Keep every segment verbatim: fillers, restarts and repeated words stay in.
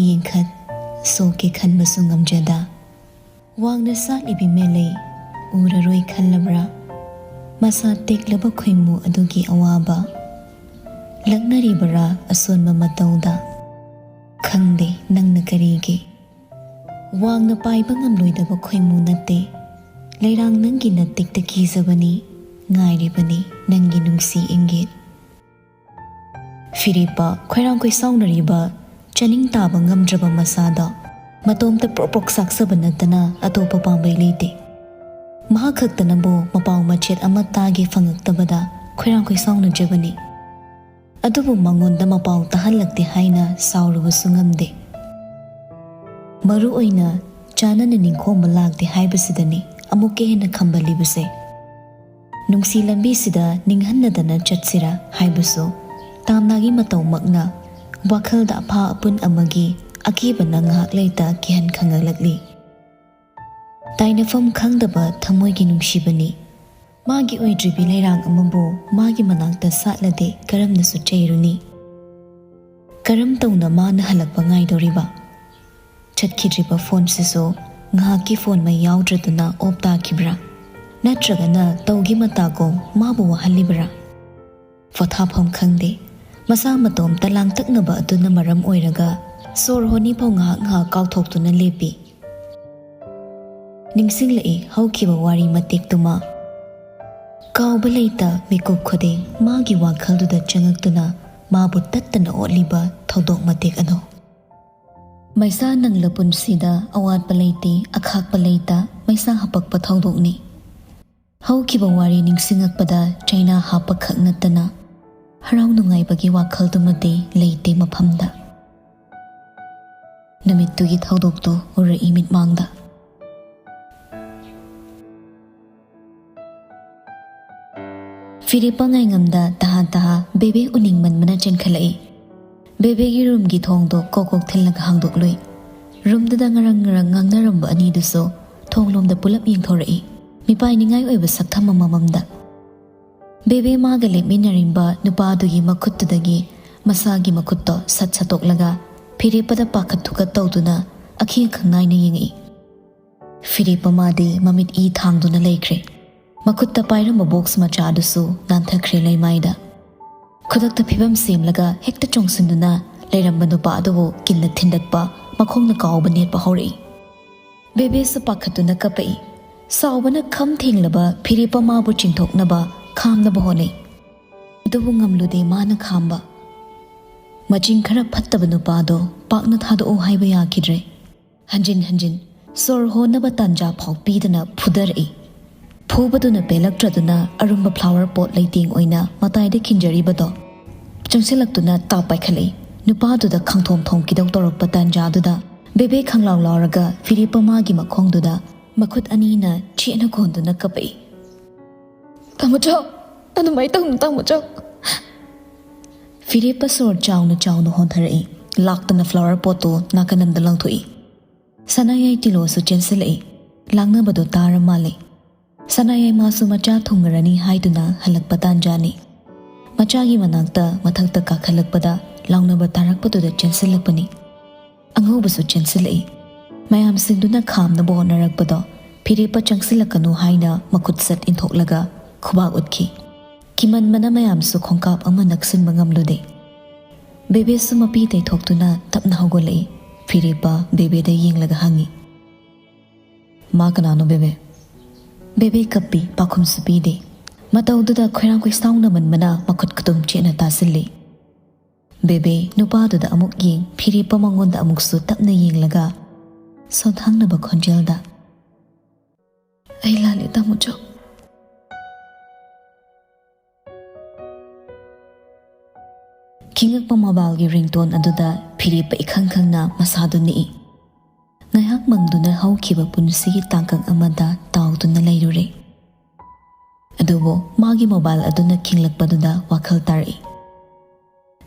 ꯌꯦꯡꯈꯠ ꯁꯣꯛꯀꯦ ꯈꯟꯕꯁꯨ ꯉꯝꯖꯗ꯫ ꯋꯥꯡꯅ ꯁꯥꯠꯂꯤꯕꯤ ꯃꯦꯂꯩ ꯎꯔꯔꯣꯏ ꯈꯜꯂꯕ꯭ꯔꯥ? ꯃꯁꯥ ꯇꯦꯛꯂꯕ ꯈꯣꯏꯃꯨ ꯑꯗꯨꯒꯤ ꯑꯋꯥꯕ ꯂꯛꯅꯔꯤꯕꯔꯥ ꯑꯁꯣꯟꯕ ꯃꯇꯧꯗ? ꯈꯪꯗꯦ ꯅꯪꯅ ꯀꯔꯤꯒꯤ ꯋꯥꯡꯅ ꯄꯥꯏꯕ ꯉꯝꯂꯣꯏꯗꯕ ꯈꯣꯏꯃꯨ ꯅꯠꯇꯦ꯫ ꯂꯩꯔꯥꯡ ꯅꯪꯒꯤ ꯅꯇꯤꯛꯇ ꯀꯤꯖꯕꯅꯤ, ꯉꯥꯏꯔꯤꯕꯅꯤ ꯅꯪꯒꯤ ꯅꯨꯡꯁꯤ ꯏꯪꯒꯤꯠ꯫ ꯐꯤꯔꯦꯞꯄ ꯈꯣꯏꯔꯥꯡ ꯈꯣꯏꯁꯥꯎꯅꯔꯤꯕ, ꯆꯥꯅꯤꯡ ꯇꯥꯕ ꯉꯝꯗ꯭ꯔꯕ ꯃꯁꯥꯗ ꯃꯇꯣꯝꯇ ꯄ꯭ꯔꯣꯛ ꯄ꯭ꯔꯣꯛ ꯆꯥꯛꯆꯕ ꯅꯠꯇꯅ ꯑꯇꯣꯞꯄ ꯄꯥꯝꯕꯩ ꯂꯩꯇꯦ꯫ ꯃꯍꯥꯛ ꯈꯛꯇꯅꯕꯨ ꯃꯄꯥꯎ ꯃꯆꯦꯠ ꯑꯃ ꯇꯥꯒꯦ ꯐꯪꯉꯛꯇꯕꯗ ꯈꯣꯏꯔꯥꯡ ꯈꯣꯏꯁꯥꯎꯅꯖꯕꯅꯤ꯫ ꯑꯗꯨꯕꯨ ꯃꯉꯣꯟꯗ ꯃꯄꯥꯎ ꯇꯥꯍꯜꯂꯛꯇꯦ ꯍꯥꯏꯅ ꯁꯥꯎꯔꯨꯕꯁꯨ ꯉꯝꯗꯦ꯫ ꯃꯔꯨ ꯑꯣꯏꯅ ꯆꯥꯅꯅ ꯅꯤꯡꯈꯣꯝꯕ ꯂꯥꯛꯇꯦ ꯍꯥꯏꯕꯁꯤꯗꯅꯤ ꯑꯃꯨꯛꯀ ꯍꯦꯟꯅ ꯈꯝꯕꯜꯂꯤꯕꯁꯦ꯫ ꯅꯨꯡꯁꯤ ꯂꯝꯕꯤꯁꯤꯗ ꯅꯤꯡꯍꯟꯅꯗꯅ ꯆꯠꯁꯤꯔꯥ ꯍꯥꯏꯕꯁꯨ ꯇꯥꯝꯅꯥꯒꯤ ꯃꯇꯧꯃꯛꯅ ꯋꯥꯈꯜꯗ ꯑꯐꯥ ꯑꯄꯨꯟ ꯑꯃꯒꯤ ꯑꯀꯤꯕꯅ ꯉꯥꯏꯍꯥꯛ ꯂꯩꯇ ꯀꯤꯍꯟ ꯈꯪꯉꯛꯂꯛꯂꯤ꯫ ꯇꯥꯏꯅꯐꯝ ꯈꯪꯗꯕ ꯊꯃꯣꯏꯒꯤ ꯅꯨꯡꯁꯤꯕꯅꯤ꯫ ꯃꯥꯒꯤ ꯑꯣꯏꯗ꯭ꯔꯤꯕꯤ ꯂꯩꯔꯥꯡ ꯑꯃꯕꯨ ꯃꯥꯒꯤ ꯃꯅꯥꯛꯇ ꯁꯥꯠꯂꯗꯤ ꯀꯔꯝꯅꯁꯨ ꯆꯩꯔꯨꯅꯤ? ꯀꯔꯝ ꯇꯧꯅ ꯃꯥꯅ ꯍꯜꯂꯛꯄ ꯉꯥꯏꯗꯧꯔꯤꯕ? ꯆꯠꯈꯤꯗ꯭ꯔꯤꯕ ꯐꯣꯟꯁꯤꯁꯨ ꯉꯥꯏꯍꯥꯛꯀꯤ ꯐꯣꯟ ꯃꯩ ꯌꯥꯎꯗ꯭ꯔꯗꯨꯅ ꯑꯣꯞ ꯇꯥꯈꯤꯕ꯭ꯔꯥ? ꯅꯠꯇ꯭ꯔꯒꯅ ꯇꯧꯒꯤ ꯃꯇꯥꯒꯨꯝ ꯃꯥꯕꯨ ꯋꯥꯍꯜꯂꯤꯕ꯭ꯔꯥ? ꯄꯣꯊꯥꯐꯝ ꯈꯪꯗꯦ꯫ ꯃꯁꯥ ꯃꯇꯣꯝꯇ ꯂꯥꯡꯇꯛꯅꯕ ꯑꯗꯨꯅ ꯃꯔꯝ ꯑꯣꯏꯔꯒ ꯁꯣꯔ ꯍꯣꯟꯅꯤꯐꯥꯎ ꯉꯥꯏꯍꯥꯛ ꯉꯥꯏꯍꯥꯛ ꯀꯥꯎꯊꯣꯛꯇꯨꯅ ꯂꯦꯞꯄꯤ꯫ ꯅꯤꯡꯁꯤꯡꯂꯛꯏ ꯍꯧꯈꯤꯕ ꯋꯥꯔꯤ ꯃꯇꯦꯛꯇꯨꯃ꯫ ꯀꯥꯎꯕ ꯂꯩꯇ ꯃꯤꯀꯨꯞ ꯈꯨꯗꯤꯡ ꯃꯥꯒꯤ ꯋꯥꯈꯜꯗꯨꯗ ꯆꯪꯉꯛꯇꯨꯅ ꯃꯥꯕꯨ ꯇꯠꯇꯅ ꯑꯣꯠꯂꯤꯕ ꯊꯧꯗꯣꯛ ꯃꯇꯦꯛ ꯑꯗꯣ꯫ ꯃꯩꯁꯥ ꯅꯪꯂ ꯄꯨꯟꯁꯤꯗ ꯑꯋꯥꯠꯄ ꯂꯩꯇꯦ, ꯑꯈꯥꯛꯄ ꯂꯩꯇ ꯃꯩꯁꯥ ꯍꯥꯄꯛꯄ ꯊꯧꯗꯣꯛꯅꯤ꯫ ꯍꯧꯈꯤꯕ ꯋꯥꯔꯤ ꯅꯤꯡꯁꯤꯡꯉꯛꯄꯗ ꯆꯩꯅꯥ ꯍꯥꯞꯄꯈꯛ ꯅꯠꯇꯅ ꯍꯔꯥꯎ ꯅꯨꯡꯉꯥꯏꯕꯒꯤ ꯋꯥꯈꯜꯗꯨꯃꯗꯤ ꯂꯩꯇꯦ ꯃꯐꯝꯗ꯫ ꯅꯨꯃꯤꯠꯇꯨꯒꯤ ꯊꯧꯗꯣꯛꯇꯨ ꯎꯔꯛꯏ ꯃꯤꯠꯃꯥꯡꯗ꯫ ꯐꯤꯔꯦꯞꯄ ꯉꯥꯏꯉꯝꯗ ꯇꯍꯥ ꯇꯍꯥ ꯕꯦꯕꯦ ꯎꯅꯤꯡꯃꯟꯕꯅ ꯆꯦꯟꯈꯠꯂꯛꯏ꯫ ꯕꯦꯕꯦꯒꯤ ꯔꯨꯝꯒꯤ ꯊꯣꯡꯗꯣ ꯀꯣꯛ ꯀꯣꯛ ꯊꯤꯜꯂꯒ ꯍꯥꯡꯗꯣꯛꯂꯨꯏ꯫ ꯔꯨꯝꯗꯨꯗ ꯉꯔꯪ ꯉꯔꯪ ꯉꯥꯡꯅꯔꯝꯕ ꯑꯅꯤꯗꯨꯁꯨ ꯊꯣꯡꯂꯣꯝꯗ ꯄꯨꯂꯞ ꯌꯦꯡꯊꯣꯔꯛꯏ꯫ ꯃꯤꯄꯥꯏꯅꯤꯡꯉꯥꯏ ꯑꯣꯏꯕ ꯁꯛꯊꯝ ꯑꯃꯃꯝꯗ꯫ ꯕꯦꯕꯦ ꯃꯥꯒ ꯂꯦꯞꯃꯤꯟꯅꯔꯤꯕ ꯅꯨꯄꯥꯗꯨꯒꯤ ꯃꯈꯨꯠꯇꯨꯗꯒꯤ ꯃꯁꯥꯒꯤ ꯃꯈꯨꯠꯇꯣ ꯁꯠ ꯁꯠꯇꯣꯛꯂꯒ ꯐꯤꯔꯦꯞꯄꯗ ꯄꯥꯈꯠ ꯊꯨꯀꯠ ꯇꯧꯗꯨꯅ ꯑꯈꯦꯡ ꯑꯈꯪ ꯅꯥꯏꯅ ꯌꯦꯡꯉꯛꯏ꯫ ꯐꯤꯔꯦꯞꯄ ꯃꯥꯗꯤ ꯃꯃꯤꯠ ꯏ ꯊꯥꯡꯗꯨꯅ ꯂꯩꯈ꯭ꯔꯦ꯫ ꯃꯈꯨꯠꯇ ꯄꯥꯏꯔꯝꯕ ꯕꯣꯛꯁ ꯃꯆꯥ ꯑꯗꯨꯁꯨ ꯅꯥꯟꯊꯈ꯭ꯔꯦ ꯂꯩꯃꯥꯏꯗ꯫ ꯈꯨꯗꯛꯇ ꯐꯤꯕꯝ ꯁꯦꯝꯂꯒ ꯍꯦꯛꯇ ꯆꯣꯡꯁꯤꯟꯗꯨꯅ ꯂꯩꯔꯝꯕ ꯅꯨꯄꯥ ꯑꯗꯨꯕꯨ ꯀꯤꯟꯅ ꯊꯤꯟꯗꯠꯄ, ꯃꯈꯣꯡꯅ ꯀꯥꯎꯕ ꯅꯦꯠꯄ ꯍꯧꯔꯛꯏ꯫ ꯕꯦꯕꯦꯁꯨ ꯄꯥꯈꯠꯇꯨꯅ ꯀꯞꯄꯛꯏ꯫ ꯁꯥꯎꯕꯅ ꯈꯝ ꯊꯦꯡꯂꯕ ꯐꯤꯔꯦꯞꯄ ꯃꯥꯕꯨ ꯆꯤꯡꯊꯣꯛꯅꯕ ꯈꯥꯝꯅꯕ ꯍꯣꯠꯅꯩ꯫ ꯑꯗꯨꯕꯨ ꯉꯝꯂꯨꯗꯦ ꯃꯥꯅ ꯈꯥꯝꯕ꯫ ꯃꯆꯤꯡ ꯈꯔ ꯐꯠꯇꯕ ꯅꯨꯄꯥꯗꯣ ꯄꯥꯛꯅ ꯊꯥꯗꯣꯛꯎ ꯍꯥꯏꯕ ꯌꯥꯈꯤꯗ꯭ꯔꯦ꯫ ꯍꯟꯖꯤꯟ ꯍꯟꯖꯤꯟ ꯁꯣꯔ ꯍꯣꯟꯅꯕ ꯇꯥꯟꯖꯥ ꯐꯥꯎ ꯄꯤꯗꯅ ꯐꯨꯗꯔꯛꯏ꯫ ꯐꯨꯕꯗꯨꯅ ꯄꯦꯜꯂꯛꯇ꯭ꯔꯗꯨꯅ ꯑꯔꯨꯝꯕ ꯐ꯭ꯂꯥꯋꯔ ꯄꯣꯠ ꯂꯩꯇꯦꯡ ꯑꯣꯏꯅ ꯃꯇꯥꯏꯗ ꯈꯤꯟꯖꯔꯤꯕꯗꯣ ꯆꯪꯁꯤꯜꯂꯛꯇꯨꯅ ꯇꯥꯞ ꯄꯥꯏꯈꯠꯂꯛꯏ꯫ ꯅꯨꯄꯥꯗꯨꯗ ꯈꯪꯊꯣꯝ ꯊꯣꯝꯈꯤꯗꯧ ꯇꯧꯔꯛꯄ ꯇꯥꯟꯖꯥꯗꯨꯗ ꯕꯦꯕꯦ ꯈꯪꯂꯥꯎ ꯂꯥꯎꯔꯒ ꯐꯤꯔꯦꯞꯄ ꯃꯥꯒꯤ ꯃꯈꯣꯡꯗꯨꯗ ꯃꯈꯨꯠ ꯑꯅꯤꯅ ꯆꯦꯠꯅ ꯀꯣꯟꯗꯨꯅ ꯀꯞꯄꯛꯏ꯫ "ꯇꯥꯃꯣꯆꯧ, ꯑꯗꯨꯃꯥꯏꯅ ꯇꯧꯅꯨ ꯇꯥꯃꯣꯆꯧ!" ꯐꯤꯔꯦꯞꯄ ꯁꯣꯔ ꯆꯥꯎꯅ ꯆꯥꯎꯅ ꯍꯣꯟꯊꯔꯛꯏ꯫ ꯂꯥꯛꯇꯅ ꯐ꯭ꯂꯥꯋꯔ ꯄꯣꯠꯇꯨ ꯅꯥꯀꯟ ꯑꯃꯗ ꯂꯪꯊꯣꯛꯏ꯫ ꯁꯅꯥꯌꯥꯏ ꯇꯤꯂꯣꯁꯨ ꯆꯦꯟꯁꯤꯜꯂꯛꯏ꯫ ꯂꯥꯡꯅꯕꯗꯣ ꯇꯥꯔ ꯃꯥꯜꯂꯦ꯫ ꯁꯅꯥꯌꯥꯏꯃꯥꯁꯨ ꯃꯆꯥ ꯊꯨꯡꯉꯔꯅꯤ ꯍꯥꯏꯗꯨꯅ ꯍꯜꯂꯛꯄ ꯇꯥꯟꯖꯥꯅꯤ꯫ ꯃꯆꯥꯒꯤ ꯃꯅꯥꯛꯇ ꯃꯊꯛꯇ ꯀꯥꯈꯠꯂꯛꯄꯗ ꯂꯥꯎꯅꯕ ꯇꯥꯔꯛꯄꯗꯨꯗ ꯆꯦꯟꯁꯤꯜꯂꯛꯄꯅꯤ꯫ ꯑꯉꯧꯕꯁꯨ ꯆꯦꯟꯁꯤꯜꯂꯛꯏ꯫ ꯃꯌꯥꯝꯁꯤꯡꯗꯨꯅ ꯈꯥꯝꯅꯕ ꯍꯣꯠꯅꯔꯛꯄꯗꯣ ꯐꯤꯔꯦꯞꯄ ꯆꯪꯁꯤꯜꯂꯛꯀꯅꯨ ꯍꯥꯏꯅ ꯃꯈꯨꯠ ꯁꯠ ꯏꯟꯊꯣꯛꯂꯒ ꯈꯨꯕꯥꯛ ꯎꯠꯈꯤ꯫ ꯀꯤꯃꯟꯕꯅ ꯃꯌꯥꯝꯁꯨ ꯈꯣꯡꯀꯥꯞ ꯑꯃ ꯅꯛꯁꯤꯟꯕ ꯉꯝꯂꯨꯗꯦ꯫ ꯕꯦꯕꯦꯁꯨ ꯃꯄꯤ ꯇꯩꯊꯣꯛꯇꯨꯅ ꯇꯞꯅ ꯍꯧꯒꯠꯂꯛꯏ꯫ ꯐꯤꯔꯦꯞꯄ ꯕꯦꯕꯦꯗ ꯌꯦꯡꯂꯒ ꯍꯪꯉꯤ, "ꯃꯥ ꯀꯅꯥꯅꯣ ꯕꯦꯕꯦ?" ꯕꯦꯕꯦ ꯀꯞꯄꯤ, ꯄꯥꯎꯈꯨꯝꯁꯨ ꯄꯤꯗꯦ꯫ ꯃꯇꯧꯗꯨꯗ ꯈꯣꯏꯔꯥꯡ ꯈꯣꯏꯁꯥꯎꯅꯃꯟꯕꯅ ꯃꯈꯨꯠ ꯈꯨꯇꯨꯝ ꯆꯦꯠꯅ ꯇꯥꯁꯤꯜꯂꯤ꯫ ꯕꯦꯕꯦ ꯅꯨꯄꯥꯗꯨꯗ ꯑꯃꯨꯛ ꯌꯦꯡ, ꯐꯤꯔꯦꯞꯄ ꯃꯉꯣꯟꯗ ꯑꯃꯨꯛꯁꯨ ꯇꯞꯅ ꯌꯦꯡꯂꯒ ꯁꯣꯟꯊꯥꯡꯅꯕ ꯈꯣꯟꯖꯦꯜꯗ, "ꯑꯩ ꯂꯥꯜꯂꯦ ꯇꯥꯃꯣꯆꯧ"꯫ ꯈꯤꯡꯉꯛꯄ ꯃꯣꯕꯥꯏꯜꯒꯤ ꯔꯤꯡꯇꯣꯟ ꯑꯗꯨꯗ ꯐꯤꯔꯦꯞꯄ ꯏꯈꯪ ꯈꯪꯅ ꯃꯁꯥꯗꯨ ꯅꯤꯛꯏ꯫ ꯉꯥꯏꯍꯥꯛ ꯃꯪꯗꯨꯅ ꯍꯧꯈꯤꯕ ꯄꯨꯟꯁꯤꯒꯤ ꯇꯥꯡꯀꯛ ꯑꯃꯗ ꯇꯥꯎꯗꯨꯅ ꯂꯩꯔꯨꯔꯦ꯫ ꯑꯗꯨꯕꯨ ꯃꯥꯒꯤ ꯃꯣꯕꯥꯏꯜ ꯑꯗꯨꯅ ꯈꯤꯡꯂꯛꯄꯗꯨꯗ ꯋꯥꯈꯜ ꯇꯥꯔꯛꯏ꯫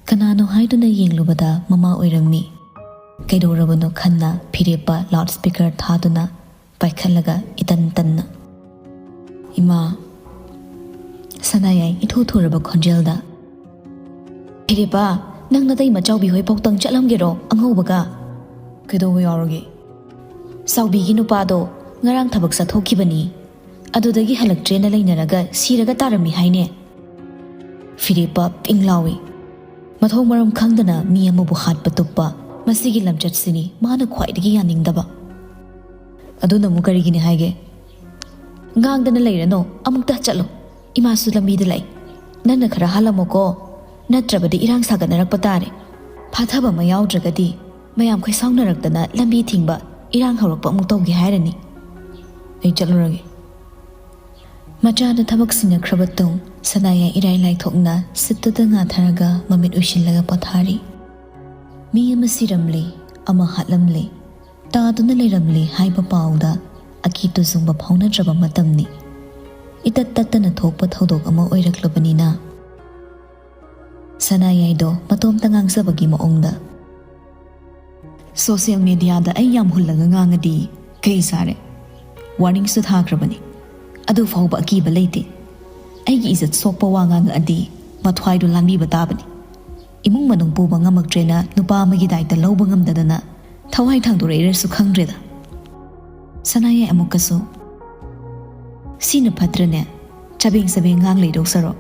ꯀꯅꯥꯅꯣ ꯍꯥꯏꯗꯨꯅ ꯌꯦꯡꯂꯨꯕꯗ ꯃꯃꯥ ꯑꯣꯏꯔꯝꯃꯤ꯫ ꯀꯩꯗꯧꯔꯕꯅꯣ ꯈꯟꯅ ꯐꯤꯔꯦꯞꯄ ꯂꯥꯎꯗ ꯁ꯭ꯄꯤꯀꯔ ꯊꯥꯗꯨꯅ ꯄꯥꯏꯈꯠꯂꯒ ꯏꯇꯟ ꯇꯟꯅ, "ꯏꯃꯥ!" ꯁꯅꯥꯌꯥꯏ ꯏꯊꯨ ꯊꯨꯔꯕ ꯈꯣꯟꯖꯦꯜꯗ, "ꯐꯤꯔꯦꯞꯄ, "ꯅꯪ ꯅꯇꯩꯃ ꯆꯥꯎꯕꯤ ꯍꯣꯏ ꯐꯥꯎꯇꯪ ꯆꯠꯂꯝꯒꯦꯔꯣ ꯑꯉꯧꯕꯒ?" "ꯀꯩꯗꯧꯕ ꯌꯥꯎꯔꯒꯦ?" "ꯆꯥꯎꯕꯤꯒꯤ ꯅꯨꯄꯥꯗꯣ ꯉꯔꯥꯡ ꯊꯕꯛ ꯆꯠꯊꯣꯛꯈꯤꯕꯅꯤ꯫ ꯑꯗꯨꯗꯒꯤ ꯍꯜꯂꯛꯇ꯭ꯔꯦꯅ ꯂꯩꯅꯔꯒ ꯁꯤꯔꯒ ꯇꯥꯔꯝꯃꯤ ꯍꯥꯏꯅꯦ꯫" ꯐꯤꯔꯦꯞꯄ ꯄꯤꯡ ꯂꯥꯎꯏ꯫ ꯃꯊꯣꯡ ꯃꯔꯝ ꯈꯪꯗꯅ ꯃꯤ ꯑꯃꯕꯨ ꯍꯥꯠꯄ ꯇꯨꯞꯄ, ꯃꯁꯤꯒꯤ ꯂꯝꯆꯠꯁꯤꯅꯤ ꯃꯥꯅ ꯈ꯭ꯋꯥꯏꯗꯒꯤ ꯌꯥꯅꯤꯡꯗꯕ꯫ "ꯑꯗꯨꯅ ꯑꯃꯨꯛ ꯀꯔꯤꯒꯤꯅꯤ ꯍꯥꯏꯒꯦ?" "ꯉꯥꯡꯗꯅ ꯂꯩꯔꯅꯣ, ꯑꯃꯨꯛꯇ ꯆꯠꯂꯣ꯫ ꯏꯃꯥꯁꯨ ꯂꯝꯕꯤꯗ ꯂꯥꯛꯏ꯫ ꯅꯪꯅ ꯈꯔ ꯍꯥꯜꯂꯝꯃꯣꯀꯣ, ꯅꯠꯇ꯭ꯔꯕꯗꯤ ꯏꯔꯥꯡ ꯁꯥꯒꯠꯅꯔꯛꯄ ꯇꯥꯔꯦ꯫ ꯐꯥꯊꯕ ꯑꯃ ꯌꯥꯎꯗ꯭ꯔꯒꯗꯤ ꯃꯌꯥꯝ ꯈꯣꯏꯁꯥꯎꯅꯔꯛꯇꯅ ꯂꯝꯕꯤ ꯊꯤꯡꯕ, ꯏꯔꯥꯡ ꯍꯧꯔꯛꯄ ꯑꯃꯨꯛ ꯇꯧꯒꯦ ꯍꯥꯏꯔꯅꯤ꯫ ꯑꯩ ꯆꯠꯂꯨꯔꯒꯦ꯫" ꯃꯆꯥꯗ ꯊꯕꯛ ꯁꯤꯟꯅꯈ꯭ꯔꯕ ꯇꯨꯡ, ꯁꯅꯥꯌꯥꯏ ꯏꯔꯥꯏ ꯂꯥꯏꯊꯣꯛꯅ ꯁꯤꯠꯇꯨꯗ ꯉꯥꯊꯔꯒ ꯃꯃꯤꯠ ꯎꯏꯁꯤꯜꯂꯒ ꯄꯣꯊꯥꯔꯤ꯫ ꯃꯤ ꯑꯃ ꯁꯤꯔꯝꯂꯦ, ꯑꯃ ꯍꯥꯠꯂꯝꯂꯦ, ꯇꯥꯗꯨꯅ ꯂꯩꯔꯝꯂꯦ ꯍꯥꯏꯕ ꯄꯥꯎꯗ ꯑꯀꯤ ꯇꯨꯖꯨꯡꯕ ꯐꯥꯎꯅꯗ꯭ꯔꯕ ꯃꯇꯝꯅꯤ꯫ ꯏꯇꯠ ꯇꯠꯇꯅ ꯊꯣꯛꯄ ꯊꯧꯗꯣꯛ ꯑꯃ ꯑꯣꯏꯔꯛꯂꯕꯅꯤꯅ꯫ ꯁꯅꯥꯌꯥꯏꯗꯣ ꯃꯇꯣꯝꯇ ꯉꯥꯡꯖꯕꯒꯤ ꯃꯑꯣꯡꯗ, "ꯁꯣꯁꯤꯌꯦꯜ ꯃꯦꯗꯤꯌꯥꯗ ꯑꯩ ꯌꯥꯝ ꯍꯨꯜꯂꯒ ꯉꯥꯡꯉꯗꯤ ꯀꯩ ꯆꯥꯔꯦ? ꯋꯥꯔꯅꯤꯡꯁꯨ ꯊꯥꯈ꯭ꯔꯕꯅꯤ꯫ ꯑꯗꯨ ꯐꯥꯎꯕ ꯑꯀꯤꯕ ꯂꯩꯇꯦ꯫ ꯑꯩꯒꯤ ꯏꯖꯠ ꯁꯣꯛꯄ ꯋꯥ ꯉꯥꯡꯉꯛꯑꯗꯤ ꯃꯊ꯭ꯋꯥꯏꯗꯣ ꯂꯥꯟꯕꯤꯕ ꯇꯥꯕꯅꯤ꯫ ꯏꯃꯨꯡ ꯃꯅꯨꯡ ꯄꯨꯕ ꯉꯝꯃꯛꯇ꯭ꯔꯦꯅ ꯅꯨꯄꯥ ꯑꯃꯒꯤ ꯗꯥꯏꯇ ꯂꯧꯕ ꯉꯝꯗꯗꯅ ꯊꯋꯥꯏ ꯊꯥꯡꯗꯣꯔꯛꯏꯔꯁꯨ ꯈꯪꯗ꯭ꯔꯦꯗ꯫" ꯁꯅꯥꯌꯥꯏ ꯑꯃꯨꯛꯀꯁꯨ, "ꯁꯤꯅ ꯐꯠꯇ꯭ꯔꯅꯦ? ꯆꯕꯦꯡ ꯆꯕꯦꯡ ꯉꯥꯡ ꯂꯩꯗꯧ ꯁꯔꯨꯛ꯫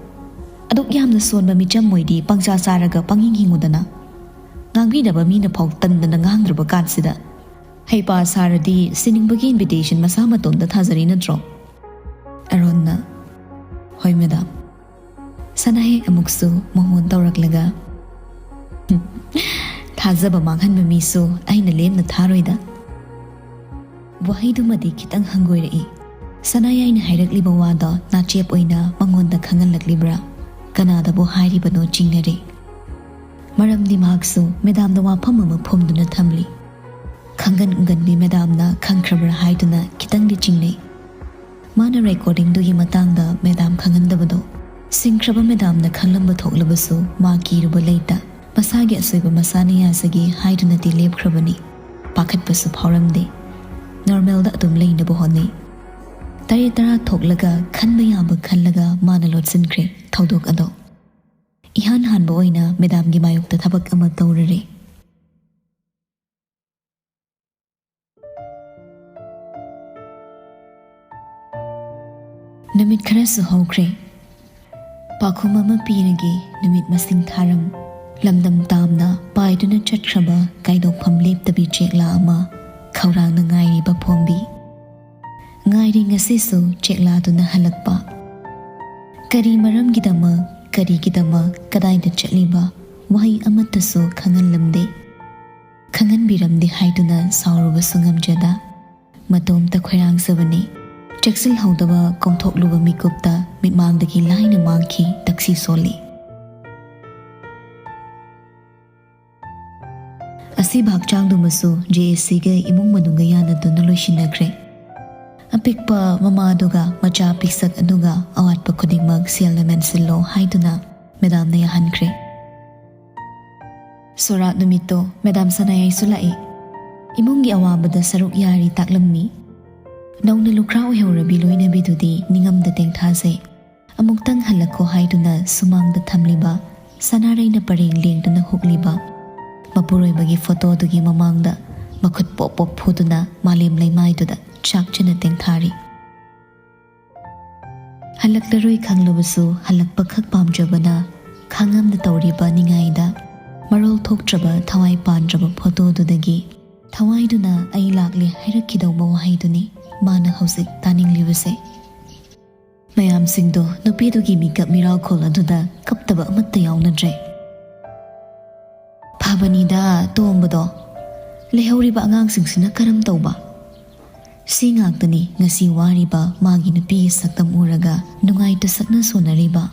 ꯑꯗꯨꯛ ꯌꯥꯝꯅ ꯁꯣꯟꯕ ꯃꯤꯆꯝ ꯑꯣꯏꯗꯤ ꯄꯪꯆꯥ ꯆꯥꯔꯒ ꯄꯪꯍꯤꯡ ꯍꯤꯡꯉꯨꯗꯅ꯫ ꯉꯥꯡꯕꯤꯅꯕ ꯃꯤꯅ ꯐꯥꯎ ꯇꯟꯗꯅ ꯉꯥꯡꯗ꯭ꯔꯕ ꯀꯥꯟꯁꯤꯗ꯫ ꯍꯩꯄꯥ ꯁꯥꯔꯗꯤ ꯁꯤꯅꯤꯡꯕꯒꯤ ꯏꯟꯚꯤꯇꯦꯁꯟ ꯃꯁꯥ ꯃꯇꯣꯝꯇ ꯊꯥꯖꯔꯤ ꯅꯠꯇ꯭ꯔꯣ?" ꯑꯔꯣꯟꯅ, "ꯍꯣꯏ ꯃꯦꯗꯥꯝ꯫" ꯁꯅꯥꯌꯥꯏ ꯑꯃꯨꯛꯁꯨ ꯃꯉꯣꯟ ꯇꯧꯔꯛꯂꯒ, "ꯊꯥꯖꯕ ꯃꯥꯡꯍꯟꯕ ꯃꯤꯁꯨ ꯑꯩꯅ ꯂꯦꯝꯅ ꯊꯥꯔꯣꯏꯗ꯫" ꯋꯥꯍꯩꯗꯨꯃꯗꯤ ꯈꯤꯇꯪ ꯍꯪꯒꯣꯏꯔꯛꯏ꯫ ꯁꯅꯥꯌꯥꯏꯅ ꯍꯥꯏꯔꯛꯂꯤꯕ ꯋꯥꯗꯣ ꯅꯥꯆꯦꯞ ꯑꯣꯏꯅ ꯃꯉꯣꯟꯗ ꯈꯪꯍꯜꯂꯛꯂꯤꯕ꯭ꯔꯥ? ꯀꯅꯥꯗꯕꯨ ꯍꯥꯏꯔꯤꯕꯅꯣ ꯆꯤꯡꯅꯔꯦ꯫ ꯃꯔꯝꯗꯤ ꯃꯍꯥꯛꯁꯨ ꯃꯦꯗꯥꯝꯗ ꯋꯥꯐꯝ ꯑꯃ ꯐꯨꯝꯗꯨꯅ ꯊꯝꯂꯤ꯫ ꯈꯪꯒꯟ ꯎꯒꯟꯕꯤ ꯃꯦꯗꯥꯝꯅ ꯈꯪꯈ꯭ꯔꯕ꯭ꯔꯥ ꯍꯥꯏꯗꯨꯅ ꯈꯤꯇꯪꯗꯤ ꯆꯤꯡꯅꯩ꯫ ꯃꯥꯅ ꯔꯦꯀꯣꯔꯗꯤꯡꯗꯨꯒꯤ ꯃꯇꯥꯡꯗ ꯃꯦꯗꯥꯝ ꯈꯪꯍꯟꯗꯕꯗꯣ ꯁꯤꯡꯈ꯭ꯔꯕ ꯃꯦꯗꯥꯝꯅ ꯈꯪꯂꯝꯕ ꯊꯣꯛꯂꯕꯁꯨ ꯃꯥ ꯀꯤꯔꯨꯕ ꯂꯩꯇ, ꯃꯁꯥꯒꯤ ꯑꯁꯣꯏꯕ ꯃꯁꯥꯅ ꯌꯥꯖꯒꯦ ꯍꯥꯏꯗꯨꯅꯗꯤ ꯂꯦꯞꯈ꯭ꯔꯕꯅꯤ꯫ ꯄꯥꯈꯠꯄꯁꯨ ꯐꯥꯎꯔꯝꯗꯦ꯫ ꯅꯣꯔꯃꯦꯜꯗ ꯑꯗꯨꯝ ꯂꯩꯅꯕ ꯍꯣꯠꯅꯩ꯫ ꯇꯔꯦꯠ ꯇꯔꯥ ꯊꯣꯛꯂꯒ ꯈꯟꯕ ꯌꯥꯕ ꯈꯜꯂꯒ ꯃꯥꯅ ꯂꯣꯠꯁꯤꯟꯈ꯭ꯔꯦ ꯊꯧꯗꯣꯛ ꯑꯗꯣ꯫ ꯏꯍꯥꯟ ꯍꯥꯟꯕ ꯑꯣꯏꯅ ꯃꯦꯗꯥꯝꯒꯤ ꯃꯥꯌꯣꯛꯇ ꯊꯕꯛ ꯑꯃ ꯇꯧꯔꯨꯔꯦ꯫ ꯅꯨꯃꯤꯠ ꯈꯔꯁꯨ ꯍꯧꯈ꯭ꯔꯦ꯫ ꯄꯥꯎꯈꯨꯝ ꯑꯃ ꯄꯤꯔꯒꯦ, ꯅꯨꯃꯤꯠ ꯃꯁꯤꯡ ꯊꯥꯔꯝ꯫ ꯂꯝꯗꯝ ꯇꯥꯝꯅ ꯄꯥꯏꯗꯨꯅ ꯆꯠꯈ꯭ꯔꯕ ꯀꯥꯏꯗꯣꯛꯐꯝ ꯂꯦꯞꯇꯕꯤ ꯆꯦꯛꯂꯥ ꯑꯃ ꯈꯧꯔꯥꯡꯅ ꯉꯥꯏꯔꯤꯕ ꯐꯣꯡꯕꯤ꯫ ꯉꯥꯏꯔꯤ ꯉꯁꯤꯁꯨ ꯆꯦꯛꯂꯥꯗꯨꯅ ꯍꯜꯂꯛꯄ꯫ ꯀꯔꯤ ꯃꯔꯝꯒꯤꯗꯃꯛ, ꯀꯔꯤꯒꯤꯗꯃꯛ, ꯀꯗꯥꯏꯗ ꯆꯠꯂꯤꯕ, ꯋꯥꯍꯩ ꯑꯃꯠꯇꯁꯨ ꯈꯪꯍꯜꯂꯝꯗꯦ꯫ ꯈꯪꯍꯟꯕꯤꯔꯝꯗꯦ ꯍꯥꯏꯗꯨꯅ ꯁꯥꯎꯔꯨꯕꯁꯨ ꯉꯝꯖꯗ, ꯃꯇꯣꯝꯇ ꯈꯣꯏꯔꯥꯡꯖꯕꯅꯤ꯫ ꯆꯦꯛꯁꯤꯜꯍꯧꯗꯕ ꯀꯣꯝꯊꯣꯛꯂꯨꯕ ꯃꯤꯀꯨꯞꯇ ꯃꯤꯠꯃꯥꯡꯗꯒꯤ ꯂꯥꯏꯅ ꯃꯥꯡꯈꯤ ꯇꯛꯁꯤ ꯁꯣꯜꯂꯤ꯫ ꯑꯁꯤꯕ ꯍꯛꯆꯥꯡꯗꯨꯃꯁꯨ ꯖꯦ ꯑꯦꯁ ꯁꯤꯒ ꯏꯃꯨꯡ ꯃꯅꯨꯡꯒ ꯌꯥꯅꯗꯨꯅ ꯂꯣꯏꯁꯤꯟꯅꯈ꯭ꯔꯦ꯫ ꯑꯄꯤꯛꯄ ꯃꯃꯥꯗꯨꯒ ꯃꯆꯥ ꯄꯤꯛꯁꯛ ꯑꯗꯨꯒ ꯑꯋꯥꯠꯄ ꯈꯨꯗꯤꯡꯃꯛ ꯁꯦꯜꯅ ꯃꯦꯟꯁꯤꯜꯂꯣ ꯍꯥꯏꯗꯨꯅ ꯃꯦꯗꯥꯝꯅ ꯌꯥꯍꯟꯈ꯭ꯔꯦ꯫ ꯁꯣꯔꯥꯠ ꯅꯨꯃꯤꯠꯇꯣ ꯃꯦꯗꯥꯝ ꯁꯅꯥꯌꯥꯏꯁꯨ ꯂꯥꯛꯏ꯫ ꯏꯃꯨꯡꯒꯤ ꯑꯋꯥꯕꯗ ꯁꯔꯨꯛ ꯌꯥꯔꯤ ꯇꯥꯛꯂꯝꯃꯤ꯫ ꯅꯧꯅ ꯂꯨꯈ꯭ꯔꯥ ꯑꯣꯏꯍꯧꯔꯕꯤ ꯂꯣꯏꯅꯕꯤꯗꯨꯗꯤ ꯅꯤꯡꯉꯝꯗ ꯇꯦꯡꯊꯥꯖꯩ꯫ ꯑꯃꯨꯛꯇꯪ ꯍꯜꯂꯛꯈꯣ ꯍꯥꯏꯗꯨꯅ ꯁꯨꯃꯥꯡꯗ ꯊꯝꯂꯤꯕ ꯁꯅꯥꯔꯩꯅ ꯄꯔꯦꯡ ꯂꯦꯡꯗꯨꯅ ꯍꯨꯛꯂꯤꯕ ꯃꯄꯨꯔꯣꯏꯕꯒꯤ ꯐꯣꯇꯣꯗꯨꯒꯤ ꯃꯃꯥꯡꯗ ꯃꯈꯨꯠ ꯄꯣꯞ ꯄꯣꯞ ꯐꯨꯗꯨꯅ ꯃꯥꯂꯦꯝ ꯂꯩꯃꯥꯏꯗꯨꯗ ꯆꯥꯛꯆꯅ ꯇꯦꯡꯊꯥꯔꯤ꯫ ꯍꯜꯂꯛꯂꯔꯣꯏ ꯈꯪꯂꯕꯁꯨ ꯍꯜꯂꯛꯄ ꯈꯛ ꯄꯥꯝꯖꯕꯅ ꯈꯥꯡꯉꯝꯗ ꯇꯧꯔꯤꯕ ꯅꯤꯡꯉꯥꯏꯗ ꯃꯔꯣꯜ ꯊꯣꯛꯇ꯭ꯔꯕ ꯊꯋꯥꯏ ꯄꯥꯟꯗ꯭ꯔꯕ ꯐꯣꯇꯣꯗꯨꯗꯒꯤ ꯊꯋꯥꯏꯗꯨꯅ "ꯑꯩ ꯂꯥꯛꯂꯦ" ꯍꯥꯏꯔꯛꯈꯤꯗꯧꯕ ꯋꯥꯍꯩꯗꯨꯅꯤ ꯃꯥꯅ ꯍꯧꯖꯤꯛ ꯇꯥꯅꯤꯡꯂꯤꯕꯁꯦ꯫ ꯃꯌꯥꯝꯁꯤꯡꯗꯣ ꯅꯨꯄꯤꯗꯨꯒꯤ ꯃꯤꯀꯞ ꯃꯤꯔꯥꯎꯈꯣꯜ ꯑꯗꯨꯗ ꯀꯞꯇꯕ ꯑꯃꯠꯇ ꯌꯥꯎꯅꯗ꯭ꯔꯦ꯫ ꯐꯕꯅꯤꯗ ꯇꯣꯝꯕꯗꯣ, ꯂꯩꯍꯧꯔꯤꯕ ꯑꯉꯥꯡꯁꯤꯡꯁꯤꯅ ꯀꯔꯝ ꯇꯧꯕ? ꯁꯤ ꯉꯥꯛꯇꯅꯤ ꯉꯁꯤ ꯋꯥꯔꯤꯕ ꯃꯥꯒꯤ ꯅꯨꯄꯤꯒꯤ ꯁꯛꯇꯝ ꯎꯔꯒ ꯅꯨꯡꯉꯥꯏꯇ ꯁꯛꯅ ꯁꯣꯟꯅꯔꯤꯕ꯫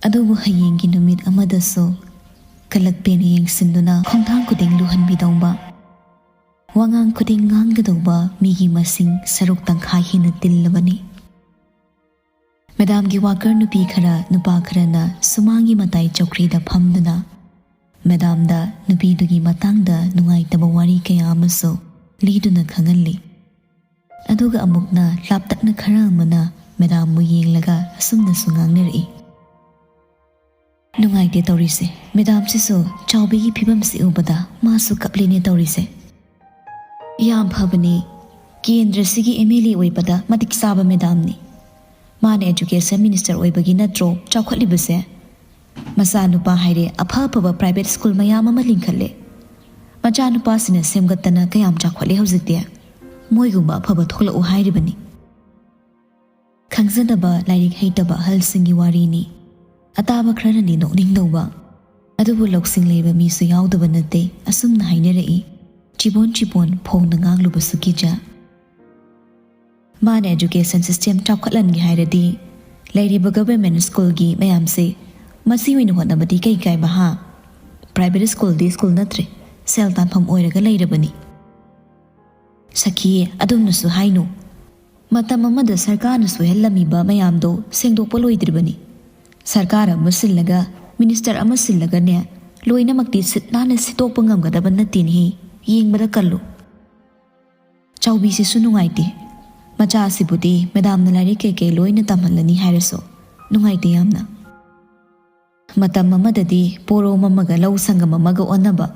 ꯑꯗꯨꯕꯨ ꯍꯌꯦꯡꯒꯤ ꯅꯨꯃꯤꯠ ꯑꯃꯗꯁꯨ ꯀꯂꯛꯄꯦꯟ ꯌꯦꯡꯁꯤꯟꯗꯨꯅ ꯈꯣꯡꯊꯥꯡ ꯈꯨꯗꯤꯡ ꯂꯨꯍꯟꯕꯤꯗꯧꯕ, ꯋꯥꯉꯥꯡ ꯈꯨꯗꯤꯡ ꯉꯥꯡꯒꯗꯧꯕ ꯃꯤꯒꯤ ꯃꯁꯤꯡ ꯁꯔꯨꯛ ꯇꯪꯈꯥꯏ ꯍꯦꯟꯅ ꯇꯤꯜꯂꯕꯅꯤ꯫ ꯃꯦꯗꯥꯝꯒꯤ ꯋꯥꯀꯔ ꯅꯨꯄꯤ ꯈꯔ, ꯅꯨꯄꯥ ꯈꯔꯅ ꯁꯨꯃꯥꯡꯒꯤ ꯃꯇꯥꯏ ꯆꯧꯀ꯭ꯔꯤꯗ ꯐꯝꯗꯨꯅ ꯃꯦꯗꯥꯝꯗ ꯅꯨꯄꯤꯗꯨꯒꯤ ꯃꯇꯥꯡꯗ ꯅꯨꯡꯉꯥꯏꯇꯕ ꯋꯥꯔꯤ ꯀꯌꯥ ꯑꯃꯁꯨ ꯂꯤꯗꯨꯅ ꯈꯪꯍꯜꯂꯤ꯫ ꯑꯗꯨꯒ ꯑꯃꯨꯛꯅ ꯂꯥꯞꯇꯛꯅ ꯈꯔ ꯑꯃꯅ ꯃꯦꯗꯥꯝꯕꯨ ꯌꯦꯡꯂꯒ ꯑꯁꯨꯝꯅꯁꯨ ꯉꯥꯡꯅꯔꯛꯏ, ꯅꯨꯡꯉꯥꯏꯇꯦ ꯇꯧꯔꯤꯁꯦ꯫ ꯃꯦꯗꯥꯝꯁꯤꯁꯨ ꯆꯥꯎꯕꯤꯒꯤ ꯐꯤꯕꯝꯁꯤ ꯎꯕꯗ ꯃꯥꯁꯨ ꯀꯞꯂꯤꯅꯦ ꯇꯧꯔꯤꯁꯦ꯫ ꯌꯥꯝ ꯐꯕꯅꯤ꯫ ꯀꯦꯟꯗ꯭ꯔꯁꯤꯒꯤ ꯑꯦꯝ ꯑꯦꯜ ꯑꯦ ꯑꯣꯏꯕꯗ ꯃꯇꯤꯛ ꯆꯥꯕ ꯃꯦꯗꯥꯝꯅꯤ꯫ ꯃꯥꯅ ꯑꯦꯖꯨꯀꯦꯁꯟ ꯃꯤꯅꯤꯁꯇꯔ ꯑꯣꯏꯕꯒꯤ ꯅꯠꯇ꯭ꯔꯣ ꯆꯥꯎꯈꯠꯂꯤꯕꯁꯦ? ꯃꯆꯥꯅꯨꯄꯥ ꯍꯥꯏꯔꯦ, ꯑꯐ ꯑꯐꯕ ꯄ꯭ꯔꯥꯏꯚꯦꯠ ꯁ꯭ꯀꯨꯜ ꯃꯌꯥꯝ ꯑꯃ ꯂꯤꯡꯈꯠꯂꯦ꯫ ꯃꯆꯥꯅꯨꯄꯥꯁꯤꯅ ꯁꯦꯝꯒꯠꯇꯅ ꯀꯌꯥꯝ ꯆꯥꯎꯈꯠꯂꯦ ꯍꯧꯖꯤꯛꯇꯤ꯫ ꯃꯣꯏꯒꯨꯝꯕ ꯑꯐꯕ ꯊꯣꯛꯂꯛꯎ ꯍꯥꯏꯔꯤꯕꯅꯤ꯫ ꯈꯪꯖꯗꯕ, ꯂꯥꯏꯔꯤꯛ ꯍꯩꯇꯕ ꯑꯍꯜꯁꯤꯡꯒꯤ ꯋꯥꯔꯤꯅꯤ꯫ ꯑꯇꯥꯕ ꯈꯔꯅꯗꯤ ꯅꯣꯛꯅꯤꯡꯗꯧꯕ, ꯑꯗꯨꯕꯨ ꯂꯧꯁꯤꯡ ꯂꯩꯕ ꯃꯤꯁꯨ ꯌꯥꯎꯗꯕ ꯅꯠꯇꯦ꯫ ꯑꯁꯨꯝꯅ ꯍꯥꯏꯅꯔꯛꯏ, ꯆꯤꯕꯣꯟ ꯆꯤꯕꯣꯟ ꯐꯣꯡꯅ ꯉꯥꯡꯂꯨꯕꯁꯨ ꯀꯤꯖ꯫ ꯃꯥꯅ ꯑꯦꯖꯨꯀꯦꯁꯟ ꯁꯤꯁꯇꯦꯝ ꯆꯥꯎꯈꯠꯍꯟꯒꯦ ꯍꯥꯏꯔꯗꯤ, ꯂꯩꯔꯤꯕ ꯒꯚꯔꯟꯃꯦꯟꯠ ꯁ꯭ꯀꯨꯜꯒꯤ ꯃꯌꯥꯝꯁꯦ ꯃꯁꯤ ꯑꯣꯏꯅ ꯍꯣꯠꯅꯕꯗꯤ ꯀꯩ ꯀꯥꯏꯕ, ꯍꯥ? ꯄ꯭ꯔꯥꯏꯚꯦꯠ ꯁ꯭ꯀꯨꯜꯗꯤ ꯁ꯭ꯀꯨꯜ ꯅꯠꯇ꯭ꯔꯦ, ꯁꯦꯜ ꯇꯥꯟꯐꯝ ꯑꯣꯏꯔꯒ ꯂꯩꯔꯕꯅꯤ꯫ ꯁꯈꯤ, ꯑꯗꯨꯝꯅꯁꯨ ꯍꯥꯏꯅꯨ꯫ ꯃꯇꯝ ꯑꯃꯗ ꯁꯔꯀꯥꯔꯅ ꯁꯣꯏꯍꯜꯂꯝꯃꯤꯕ ꯃꯌꯥꯝꯗꯣ ꯁꯦꯡꯗꯣꯛꯄ ꯂꯣꯏꯗ꯭ꯔꯤꯕꯅꯤ꯫ ꯁꯔꯀꯥꯔ ꯑꯃ ꯁꯤꯜꯂꯒ, ꯃꯤꯅꯤꯁꯇꯔ ꯑꯃ ꯁꯤꯜꯂꯒꯅꯦ, ꯂꯣꯏꯅꯃꯛꯇꯤ ꯁꯤꯠ ꯅꯥꯟꯅ ꯁꯤꯠꯇꯣꯛꯄ ꯉꯝꯒꯗꯕ ꯅꯠꯇꯦꯅꯦꯍꯦ꯫ ꯌꯦꯡꯕꯗ ꯀꯜꯂꯨ꯫ ꯆꯥꯎꯕꯤꯁꯤꯁꯨ ꯅꯨꯡꯉꯥꯏꯇꯦ꯫ ꯃꯆꯥꯁꯤꯕꯨꯗꯤ ꯃꯦꯗꯥꯝꯅ ꯂꯥꯏꯔꯤꯛ ꯀꯩꯀꯩ ꯂꯣꯏꯅ ꯇꯝꯍꯜꯂꯅꯤ ꯍꯥꯏꯔꯁꯨ ꯅꯨꯡꯉꯥꯏꯇꯦ ꯌꯥꯝꯅ꯫ ꯃꯇꯝ ꯑꯃꯗꯗꯤ ꯄꯣꯔꯣꯝ ꯑꯃꯒ ꯂꯧ ꯁꯪꯒꯝ ꯑꯃꯒ ꯑꯣꯟꯅꯕ,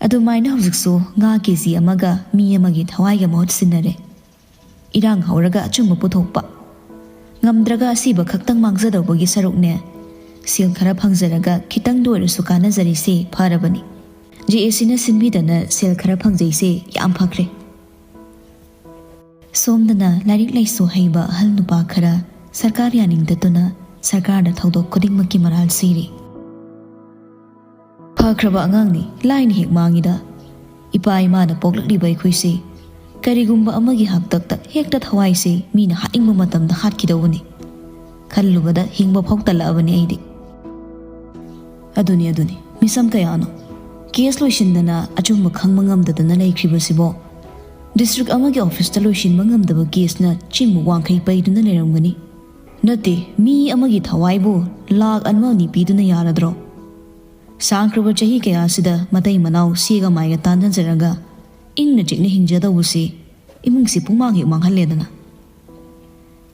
ꯑꯗꯨꯃꯥꯏꯅ ꯍꯧꯖꯤꯛꯁꯨ ꯉꯥ ꯀꯦ ꯖꯤ ꯑꯃꯒ ꯃꯤ ꯑꯃꯒꯤ ꯊꯋꯥꯏꯒ ꯃꯍꯨꯠ ꯁꯤꯟꯅꯔꯦ꯫ ꯏꯔꯥꯡ ꯍꯧꯔꯒ ꯑꯆꯨꯝꯕ ꯄꯨꯊꯣꯛꯄ꯫ ꯉꯝꯗ꯭ꯔꯒ ꯑꯁꯤꯕ ꯈꯛꯇꯪ ꯃꯥꯡꯖꯗꯧꯕꯒꯤ ꯁꯔꯨꯛꯅꯦ, ꯁꯦꯜ ꯈꯔ ꯐꯪꯖꯔꯒ ꯈꯤꯇꯪꯗ ꯑꯣꯏꯔꯁꯨ ꯀꯥꯟꯅꯖꯔꯤꯁꯦ ꯐꯔꯕꯅꯤ꯫ ꯖꯦ ꯑꯦ ꯁꯤꯅ ꯁꯤꯟꯕꯤꯗꯅ ꯁꯦꯜ ꯈꯔ ꯐꯪꯖꯩꯁꯦ ꯌꯥꯝ ꯐꯈ꯭ꯔꯦ꯫ ꯁꯣꯝꯗꯅ ꯂꯥꯏꯔꯤꯛ ꯂꯥꯏꯁꯨ ꯍꯩꯕ ꯑꯍꯜ ꯅꯨꯄꯥ ꯈꯔ ꯁꯔꯀꯥꯔ ꯌꯥꯅꯤꯡꯗꯗꯨꯅ ꯁꯔꯀꯥꯔꯗ ꯊꯧꯗꯣꯛ ꯈꯨꯗꯤꯡꯃꯛꯀꯤ ꯃꯔꯥꯜ ꯁꯤꯔꯤ꯫ ꯐꯈ꯭ꯔꯕ ꯑꯉꯥꯡꯅꯤ, ꯂꯥꯏꯅ ꯍꯦꯛ ꯃꯥꯡꯉꯤꯗ꯫ ꯏꯄꯥ ꯏꯃꯥꯅ ꯄꯣꯛꯂꯛꯂꯤꯕ ꯑꯩꯈꯣꯏꯁꯤ ꯀꯔꯤꯒꯨꯝꯕ ꯑꯃꯒꯤ ꯍꯥꯛꯇꯛꯇ ꯍꯦꯛꯇ ꯊꯋꯥꯏꯁꯤ ꯃꯤꯅ ꯍꯥꯠꯅꯤꯡꯕ ꯃꯇꯝꯗ ꯍꯥꯠꯈꯤꯗꯧꯕꯅꯤ꯫ ꯈꯜꯂꯨꯕꯗ ꯍꯤꯡꯕ ꯐꯥꯎ ꯇꯜꯂꯛꯑꯕꯅꯤ ꯑꯩꯗꯤ꯫ ꯑꯗꯨꯅꯤ, ꯑꯗꯨꯅꯤ, ꯃꯤꯁꯝ ꯀꯌꯥꯅꯣ ꯀꯦꯁ ꯂꯣꯏꯁꯤꯟꯗꯅ ꯑꯆꯨꯝꯕ ꯈꯪꯕ ꯉꯝꯗꯗꯅ ꯂꯩꯈ꯭ꯔꯤꯕꯁꯤꯕꯣ? ꯗꯤꯁꯇ꯭ꯔꯤꯛ ꯑꯃꯒꯤ ꯑꯣꯐꯤꯁꯇ ꯂꯣꯏꯁꯤꯟꯕ ꯉꯝꯗꯕ ꯀꯦꯁꯅ ꯆꯤꯡꯕꯨ ꯋꯥꯡꯈꯩ ꯄꯩꯗꯨꯅ ꯂꯩꯔꯝꯒꯅꯤ꯫ ꯅꯠꯇꯦ, ꯃꯤ ꯑꯃꯒꯤ ꯊꯋꯥꯏꯕꯨ ꯂꯥꯛ ꯑꯃ ꯑꯅꯤ ꯄꯤꯗꯨꯅ ꯌꯥꯔꯗ꯭ꯔꯣ? ꯁꯥꯡꯈ꯭ꯔꯕ ꯆꯍꯤ ꯀꯌꯥꯁꯤꯗ ꯃꯇꯩ ꯃꯅꯥꯎ ꯁꯦꯒ ꯃꯥꯏꯒ ꯇꯥꯟꯅꯖꯔꯒ ꯏꯪꯅ ꯆꯤꯛꯅ ꯍꯤꯡꯖꯗꯧꯕꯁꯤ ꯏꯃꯨꯡꯁꯤ ꯄꯨꯡꯃꯥꯡ ꯍꯦꯛ ꯃꯥꯡꯍꯜꯂꯦꯗꯅ꯫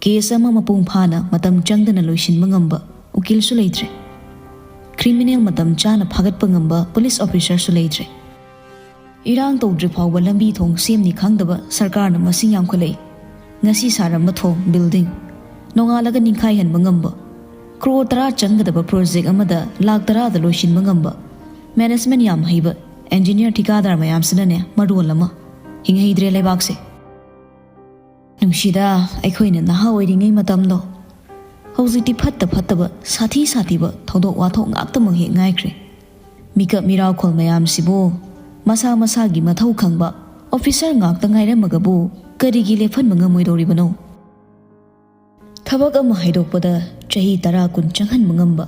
ꯀꯦꯁ ꯑꯃ ꯃꯄꯨꯡ ꯐꯥꯅ ꯃꯇꯝ ꯆꯪꯗꯅ ꯂꯣꯏꯁꯤꯟꯕ ꯉꯝꯕ ꯎꯀꯤꯜꯁꯨ ꯂꯩꯇ꯭ꯔꯦ꯫ ꯀ꯭ꯔꯤꯃꯤꯅꯦꯜ ꯃꯇꯝ ꯆꯥꯅ ꯐꯥꯒꯠꯄ ꯉꯝꯕ ꯄꯨꯂꯤꯁ ꯑꯣꯐꯤꯁꯔꯁꯨ ꯂꯩꯇ꯭ꯔꯦ꯫ ꯏꯔꯥꯡ ꯇꯧꯗ꯭ꯔꯤ ꯐꯥꯎꯕ ꯂꯝꯕꯤ ꯊꯣꯡ ꯁꯦꯝꯅꯤ ꯈꯪꯗꯕ ꯁꯔꯀꯥꯔꯅ ꯃꯁꯤꯡ ꯌꯥꯝꯈꯠꯂꯛꯏ꯫ ꯉꯁꯤ ꯁꯥꯔꯝꯕ ꯊꯣꯡ, ꯕꯤꯜꯗꯤꯡ, ꯅꯣꯡꯉꯥꯜꯂꯒ ꯅꯤꯡꯈꯥꯏꯍꯟꯕ ꯉꯝꯕ, ꯀ꯭ꯔꯣꯔ ꯇꯔꯥ ꯆꯪꯒꯗꯕ ꯄ꯭ꯔꯣꯖꯦꯛ ꯑꯃꯗ ꯂꯥꯛ ꯇꯔꯥꯗ ꯂꯣꯏꯁꯤꯟꯕ ꯉꯝꯕ, ꯃꯦꯅꯦꯖꯃꯦꯟ ꯌꯥꯝ ꯍꯩꯕ ꯏꯟꯖꯤꯅꯤꯌꯔ ꯊꯤꯀꯥꯗꯥꯔ ꯃꯌꯥꯝꯁꯤꯅꯅꯦ ꯃꯔꯣꯜ ꯑꯃ꯫ ꯍꯤꯡꯍꯩꯗ꯭ꯔꯦ ꯂꯩꯕꯥꯛꯁꯦ꯫ ꯅꯨꯡꯁꯤꯗ, ꯑꯩꯈꯣꯏꯅ ꯅꯍꯥ ꯑꯣꯏꯔꯤꯉꯩ ꯃꯇꯝꯗꯣ꯫ ꯍꯧꯖꯤꯛꯇꯤ ꯐꯠꯇ ꯐꯠꯇꯕ, ꯁꯥꯊꯤ ꯁꯥꯊꯤꯕ ꯊꯧꯗꯣꯛ ꯋꯥꯊꯣꯛ ꯉꯥꯛꯇꯃꯛ ꯍꯦꯛ ꯉꯥꯏꯈ꯭ꯔꯦ꯫ ꯃꯤꯀꯞ ꯃꯤꯔꯥꯎꯈꯣꯜ ꯃꯌꯥꯝꯁꯤꯕꯨ ꯃꯁꯥ ꯃꯁꯥꯒꯤ ꯃꯊꯧ ꯈꯪꯕ ꯑꯣꯐꯤꯁꯔ ꯉꯥꯛꯇ ꯉꯥꯏꯔꯝꯃꯒꯕꯨ ꯀꯔꯤꯒꯤ ꯂꯦꯞꯍꯟꯕ ꯉꯝꯃꯣꯏꯗꯧꯔꯤꯕꯅꯣ? ꯊꯕꯛ ꯑꯃ ꯍꯥꯏꯗꯣꯛꯄꯗ ꯆꯍꯤ ꯇꯔꯥ ꯀꯨꯟ ꯆꯪꯍꯟꯕ ꯉꯝꯕ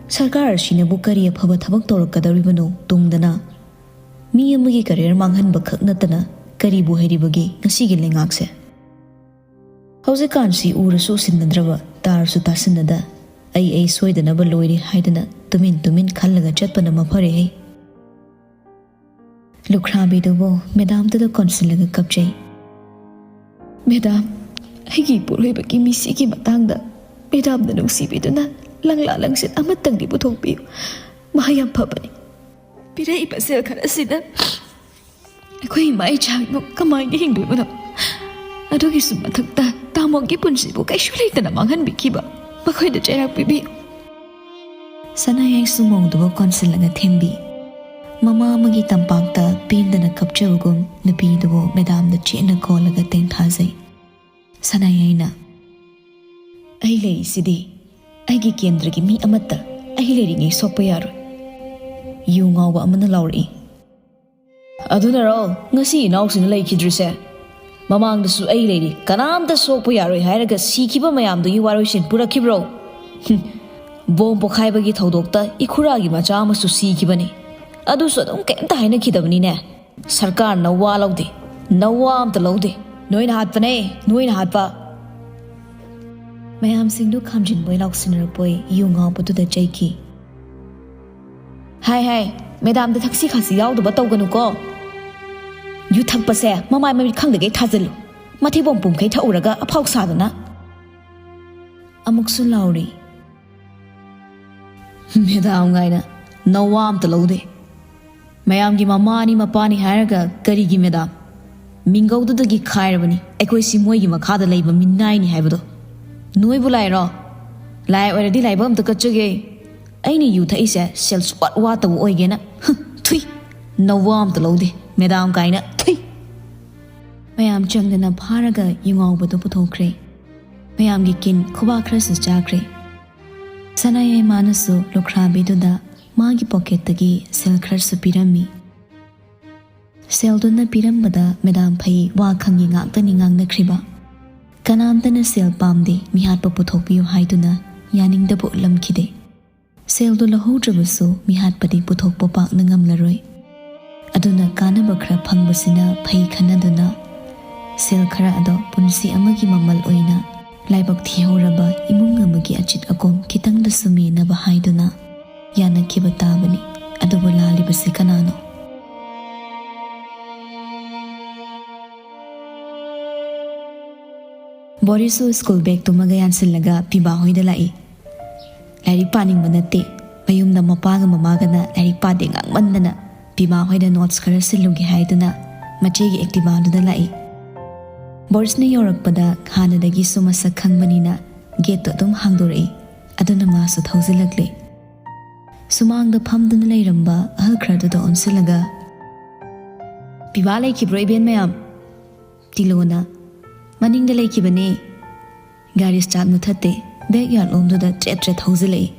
ꯁꯔꯀꯥꯔ ꯑꯁꯤꯅꯕꯨ ꯀꯔꯤ ꯑꯐꯕ ꯊꯕꯛ ꯇꯧꯔꯛꯀꯗꯧꯔꯤꯕꯅꯣ? ꯇꯨꯡꯗꯅ ꯃꯤ ꯑꯃꯒꯤ ꯀꯦꯔꯤꯌꯔ ꯃꯥꯡꯍꯟꯕ ꯈꯛ ꯅꯠꯇꯅ ꯀꯔꯤꯕꯨ ꯍꯩꯔꯤꯕꯒꯦ ꯉꯁꯤꯒꯤ ꯂꯩꯉꯥꯛꯁꯦ? ꯍꯧꯖꯤꯛꯀꯥꯟꯁꯤ ꯎꯔꯁꯨ ꯎꯁꯤꯟꯅꯗ꯭ꯔꯕ, ꯇꯥꯔꯁꯨ ꯇꯥꯁꯤꯟꯅꯗ, ꯑꯩ ꯑꯩ ꯁꯣꯏꯗꯅꯕ ꯂꯣꯏꯔꯦ ꯍꯥꯏꯗꯅ ꯇꯨꯃꯤꯟ ꯇꯨꯃꯤꯟ ꯈꯜꯂꯒ ꯆꯠꯄꯅ ꯃꯐꯔꯦꯍꯦ꯫ ꯂꯨꯈ꯭ꯔꯥꯕꯤꯗꯨꯕꯨ ꯃꯦꯗꯥꯝꯗꯨꯗ ꯀꯣꯟꯁꯤꯜꯂꯒ ꯀꯞꯆꯩ꯫ ꯃꯦꯗꯥꯝ, ꯑꯩꯒꯤ ꯏꯄꯨꯔꯣꯏꯕꯒꯤ ꯃꯤꯁꯤꯒꯤ ꯃꯇꯥꯡꯗ ꯃꯦꯗꯥꯝꯅ ꯅꯨꯡꯁꯤꯕꯤꯗꯨꯅ ꯂꯪꯂꯥ ꯂꯪꯁꯤꯠ ꯑꯃꯇꯪꯗꯤ ꯄꯨꯊꯣꯛꯄꯤꯌꯨ꯫ ꯃꯍꯥꯛ ꯌꯥꯝ ꯐꯕꯅꯤ꯫ ꯄꯤꯔꯛꯏꯕ ꯁꯦꯜ ꯈꯔꯁꯤꯅ ꯑꯩꯈꯣꯏ ꯏꯃꯥ ꯏꯆꯥ ꯏꯃꯨꯡ ꯀꯃꯥꯏꯅ ꯍꯤꯡꯗꯣꯏꯕꯅꯣ? ꯑꯗꯨꯒꯤꯁꯨ ꯃꯊꯛꯇ ꯇꯥꯃꯣꯒꯤ ꯄꯨꯟꯁꯤꯕꯨ ꯀꯩꯁꯨ ꯂꯩꯇꯅ ꯃꯥꯡꯍꯟꯕꯤꯈꯤꯕ ꯃꯈꯣꯏꯗ ꯆꯩꯔꯥꯛ ꯄꯤꯕꯤꯌꯨ꯫ ꯁꯅꯥꯌꯥꯏꯁꯨ ꯃꯧꯗꯨꯕꯨ ꯀꯣꯟꯁꯤꯜꯂꯒ ꯊꯦꯝꯕꯤ꯫ ꯃꯃꯥ ꯑꯃꯒꯤ ꯇꯝꯄꯥꯛꯇ ꯄꯦꯟꯗꯅ ꯀꯞꯆꯕꯒꯨꯝ ꯅꯨꯄꯤꯗꯨꯕꯨ ꯃꯦꯗꯥꯝꯗ ꯆꯦꯠꯅ ꯀꯣꯜꯂꯒ ꯇꯦꯡꯊꯥꯖꯩ꯫ ꯁꯅꯥꯌꯥꯏꯅ, "ꯑꯩ ꯂꯩꯔꯤꯁꯤꯗꯤ꯫ ꯑꯩꯒꯤ ꯀꯦꯟꯗ꯭ꯔꯒꯤ ꯃꯤ ꯑꯃꯠꯇ ꯑꯩ ꯂꯩꯔꯤꯉꯩ ꯁꯣꯛꯄ ꯌꯥꯔꯣꯏ"꯫ ꯌꯨ ꯉꯥꯎꯕ ꯑꯃꯅ ꯂꯥꯎꯔꯛꯏ꯫ "ꯑꯗꯨꯅꯔꯣ ꯉꯁꯤ ꯏꯅꯥꯎꯁꯤꯅ ꯂꯩꯈꯤꯗ꯭ꯔꯤꯁꯦ? ꯃꯃꯥꯡꯗꯁꯨ ꯑꯩ ꯂꯩꯔꯤ, ꯀꯅꯥꯝꯇ ꯁꯣꯛꯄ ꯌꯥꯔꯣꯏ ꯍꯥꯏꯔꯒ ꯁꯤꯈꯤꯕ ꯃꯌꯥꯝꯗꯨꯒꯤ ꯋꯥꯔꯣꯏꯁꯤꯟ ꯄꯨꯔꯛꯈꯤꯕ꯭ꯔꯣ? ꯍꯨꯝ, ꯕꯣꯝ ꯄꯣꯈꯥꯏꯕꯒꯤ ꯊꯧꯗꯣꯛꯇ ꯏꯈꯨꯔꯥꯒꯤ ꯃꯆꯥ ꯑꯃꯁꯨ ꯁꯤꯈꯤꯕꯅꯤ꯫ ꯑꯗꯨꯁꯨ ꯑꯗꯨꯝ ꯀꯩꯝꯇ ꯍꯥꯏꯅꯈꯤꯗꯕꯅꯤꯅꯦ꯫ ꯁꯔꯀꯥꯔ ꯅꯋꯥ ꯂꯧꯗꯦ, ꯅꯋꯥ ꯑꯝꯇ ꯂꯧꯗꯦ꯫ ꯅꯣꯏꯅ ꯍꯥꯠꯄꯅꯦ, ꯅꯣꯏꯅ ꯍꯥꯠꯄ"꯫ ꯃꯌꯥꯝꯁꯤꯡꯗꯨ ꯈꯥꯝꯖꯤꯟꯕꯣꯏ ꯂꯥꯎꯁꯤꯟꯅꯔꯛꯄꯣꯏ ꯌꯨ ꯉꯥꯎꯕꯗꯨꯗ ꯆꯩꯈꯤ꯫ "ꯍꯥꯏ ꯍꯥꯏ, ꯃꯦꯗꯥꯝꯗ ꯊꯛꯁꯤ ꯈꯥꯁꯤ ꯌꯥꯎꯗꯕ ꯇꯧꯒꯅꯨꯀꯣ꯫ ꯌꯨ ꯊꯛꯄꯁꯦ ꯃꯃꯥꯏ ꯃꯃꯤꯠ ꯈꯪꯗꯒꯩ ꯊꯥꯖꯤꯜꯂꯨ꯫ ꯃꯊꯤꯕꯣꯡ ꯄꯨꯝꯈꯩ ꯊꯛꯎꯔꯒ ꯑꯐꯥꯎ ꯁꯥꯗꯅ"꯫ ꯑꯃꯨꯛꯁꯨ ꯂꯥꯎꯔꯤ꯫ ꯃꯦꯗꯥꯝ ꯀꯥꯏꯅ ꯅꯋꯥ ꯑꯝꯇ ꯂꯧꯗꯦ꯫ ꯃꯌꯥꯝꯒꯤ ꯃꯃꯥꯅꯤ ꯃꯄꯥꯅꯤ ꯍꯥꯏꯔꯒ ꯀꯔꯤꯒꯤ ꯃꯦꯗꯥꯝ? ꯃꯤꯡꯒꯧꯗꯨꯗꯒꯤ ꯈꯥꯏꯔꯕꯅꯤ꯫ ꯑꯩꯈꯣꯏꯁꯤ ꯃꯣꯏꯒꯤ ꯃꯈꯥꯗ ꯂꯩꯕ ꯃꯤꯅꯥꯏꯅꯤ ꯍꯥꯏꯕꯗꯣ꯫ ꯅꯣꯏꯕꯨ ꯂꯥꯏꯔꯣ? ꯂꯥꯏ ꯑꯣꯏꯔꯗꯤ ꯂꯥꯏꯕꯛ ꯑꯝꯇ ꯀꯠꯆꯒꯦ꯫ ꯑꯩꯅ ꯌꯨ ꯊꯛꯏꯁꯦ ꯁꯦꯜ ꯁꯨꯋꯥꯠ ꯋꯥꯠꯇꯕ ꯑꯣꯏꯒꯦꯅ꯫ ꯍꯨꯝ, ꯊꯨꯏ꯫ ꯅꯋꯥ ꯑꯝꯇ ꯂꯧꯗꯦ꯫ ꯃꯦꯗꯥꯝ ꯀꯥꯏꯅ꯫ ꯊꯨꯏ꯫ ꯃꯌꯥꯝ ꯆꯪꯗꯅ ꯐꯥꯔꯒ ꯌꯨꯉꯥꯎꯕꯗꯨ ꯄꯨꯊꯣꯛꯈ꯭ꯔꯦ꯫ ꯃꯌꯥꯝꯒꯤ ꯀꯤꯟ ꯈꯨꯕꯥꯛ ꯈꯔꯁꯨ ꯆꯥꯈ꯭ꯔꯦ꯫ ꯁꯅꯥ ꯌꯥꯏꯃꯥꯅꯁꯨ ꯂꯨꯈ꯭ꯔꯥꯕꯤꯗꯨꯗ ꯃꯥꯒꯤ ꯄꯣꯀꯦꯠꯇꯒꯤ ꯁꯦꯜ ꯈꯔꯁꯨ ꯄꯤꯔꯝꯃꯤ꯫ ꯁꯦꯜꯗꯨꯅ ꯄꯤꯔꯝꯕꯗ ꯃꯦꯗꯥꯝ ꯐꯩ ꯋꯥ ꯈꯪꯉꯤ ꯉꯥꯛꯇꯅꯤ ꯉꯥꯡꯅꯈ꯭ꯔꯤꯕ꯫ ꯀꯅꯥꯝꯇꯅ ꯁꯦꯜ ꯄꯥꯝꯗꯦ, ꯃꯤꯍꯥꯠꯄ ꯄꯨꯊꯣꯛꯄꯤꯌꯨ ꯍꯥꯏꯗꯨꯅ ꯌꯥꯅꯤꯡꯗꯕ ꯎꯠꯂꯝꯈꯤꯗꯦ꯫ ꯁꯦꯜꯗꯨ ꯂꯧꯍꯧꯗ꯭ꯔꯕꯁꯨ ꯃꯤꯍꯥꯠꯄꯗꯤ ꯄꯨꯊꯣꯛꯄ ꯄꯥꯛꯅ ꯉꯝꯂꯔꯣꯏ꯫ ꯑꯗꯨꯅ ꯀꯥꯟꯅꯕ ꯈꯔ ꯐꯪꯕꯁꯤꯅ ꯐꯩ ꯈꯟꯅꯗꯨꯅ ꯁꯦꯜ ꯈꯔ ꯑꯗꯣ ꯄꯨꯟꯁꯤ ꯑꯃꯒꯤ ꯃꯃꯜ ꯑꯣꯏꯅ ꯂꯥꯏꯕꯛ ꯊꯤꯍꯧꯔꯕ ꯏꯃꯨꯡ ꯑꯃꯒꯤ ꯑꯆꯤꯠ ꯑꯀꯣꯝ ꯈꯤꯇꯪꯗꯁꯨ ꯃꯦꯟꯅꯕ ꯍꯥꯏꯗꯨꯅ ꯌꯥꯅꯈꯤꯕ ꯇꯥꯕꯅꯤ꯫ ꯑꯗꯨꯕꯨ ꯂꯥꯜꯂꯤꯕꯁꯤ ꯀꯅꯥꯅꯣ? ꯕꯣꯔꯤꯁꯁꯨ ꯁ꯭ꯀꯨꯜ ꯕꯦꯒ ꯇꯨꯝꯃꯒ ꯌꯥꯟꯁꯤꯜꯂꯒ ꯄꯤꯕꯥ ꯍꯣꯏꯗ ꯂꯥꯛꯏ꯫ ꯂꯥꯏꯔꯤꯛ ꯄꯥꯅꯤꯡꯕ ꯅꯠꯇꯦ꯫ ꯃꯌꯨꯝꯗ ꯃꯄꯥꯒ ꯃꯃꯥꯒꯅ ꯂꯥꯏꯔꯤꯛ ꯄꯥꯗꯦ ꯉꯥꯡꯃꯟꯗꯅ ꯄꯤꯕꯥ ꯍꯣꯏꯗ ꯅꯣꯠꯁ ꯈꯔ ꯁꯤꯜꯂꯨꯒꯦ ꯍꯥꯏꯗꯨꯅ ꯃꯆꯦꯒꯤ ꯑꯦꯛꯇꯤꯚꯥꯗꯨꯗ ꯂꯥꯛꯏ꯫ ꯕꯣꯔꯤꯁꯅ ꯌꯧꯔꯛꯄꯗ ꯍꯥꯟꯅꯗꯒꯤꯁꯨ ꯃꯁꯛ ꯈꯪꯕꯅꯤꯅ ꯒꯦꯠꯇꯣ ꯑꯗꯨꯝ ꯍꯥꯡꯗꯣꯔꯛꯏ꯫ ꯑꯗꯨꯅ ꯃꯥꯁꯨ ꯊꯧꯖꯤꯜꯂꯛꯂꯦ꯫ ꯁꯨꯃꯥꯡꯗ ꯐꯝꯗꯨꯅ ꯂꯩꯔꯝꯕ ꯑꯍꯜ ꯈꯔꯗꯨꯗ ꯑꯣꯟꯁꯤꯜꯂꯒ, "ꯄꯤꯕꯥ ꯂꯩꯈꯤꯕ꯭ꯔꯣ ꯏꯕꯦꯟ ꯃꯌꯥꯝ?" ꯇꯤꯂꯣꯅ, "ꯃꯅꯤꯡꯗ ꯂꯩꯈꯤꯕꯅꯦ"꯫ ꯒꯥꯔꯤ ꯁ꯭ꯇꯥꯔꯠ ꯃꯨꯊꯠꯇꯦ꯫ ꯕꯦꯛ ꯌꯥꯔꯗ ꯂꯣꯝꯗꯨꯗ ꯆꯦꯠ ꯆꯦꯠ ꯊꯧꯖꯤꯜꯂꯛꯏ꯫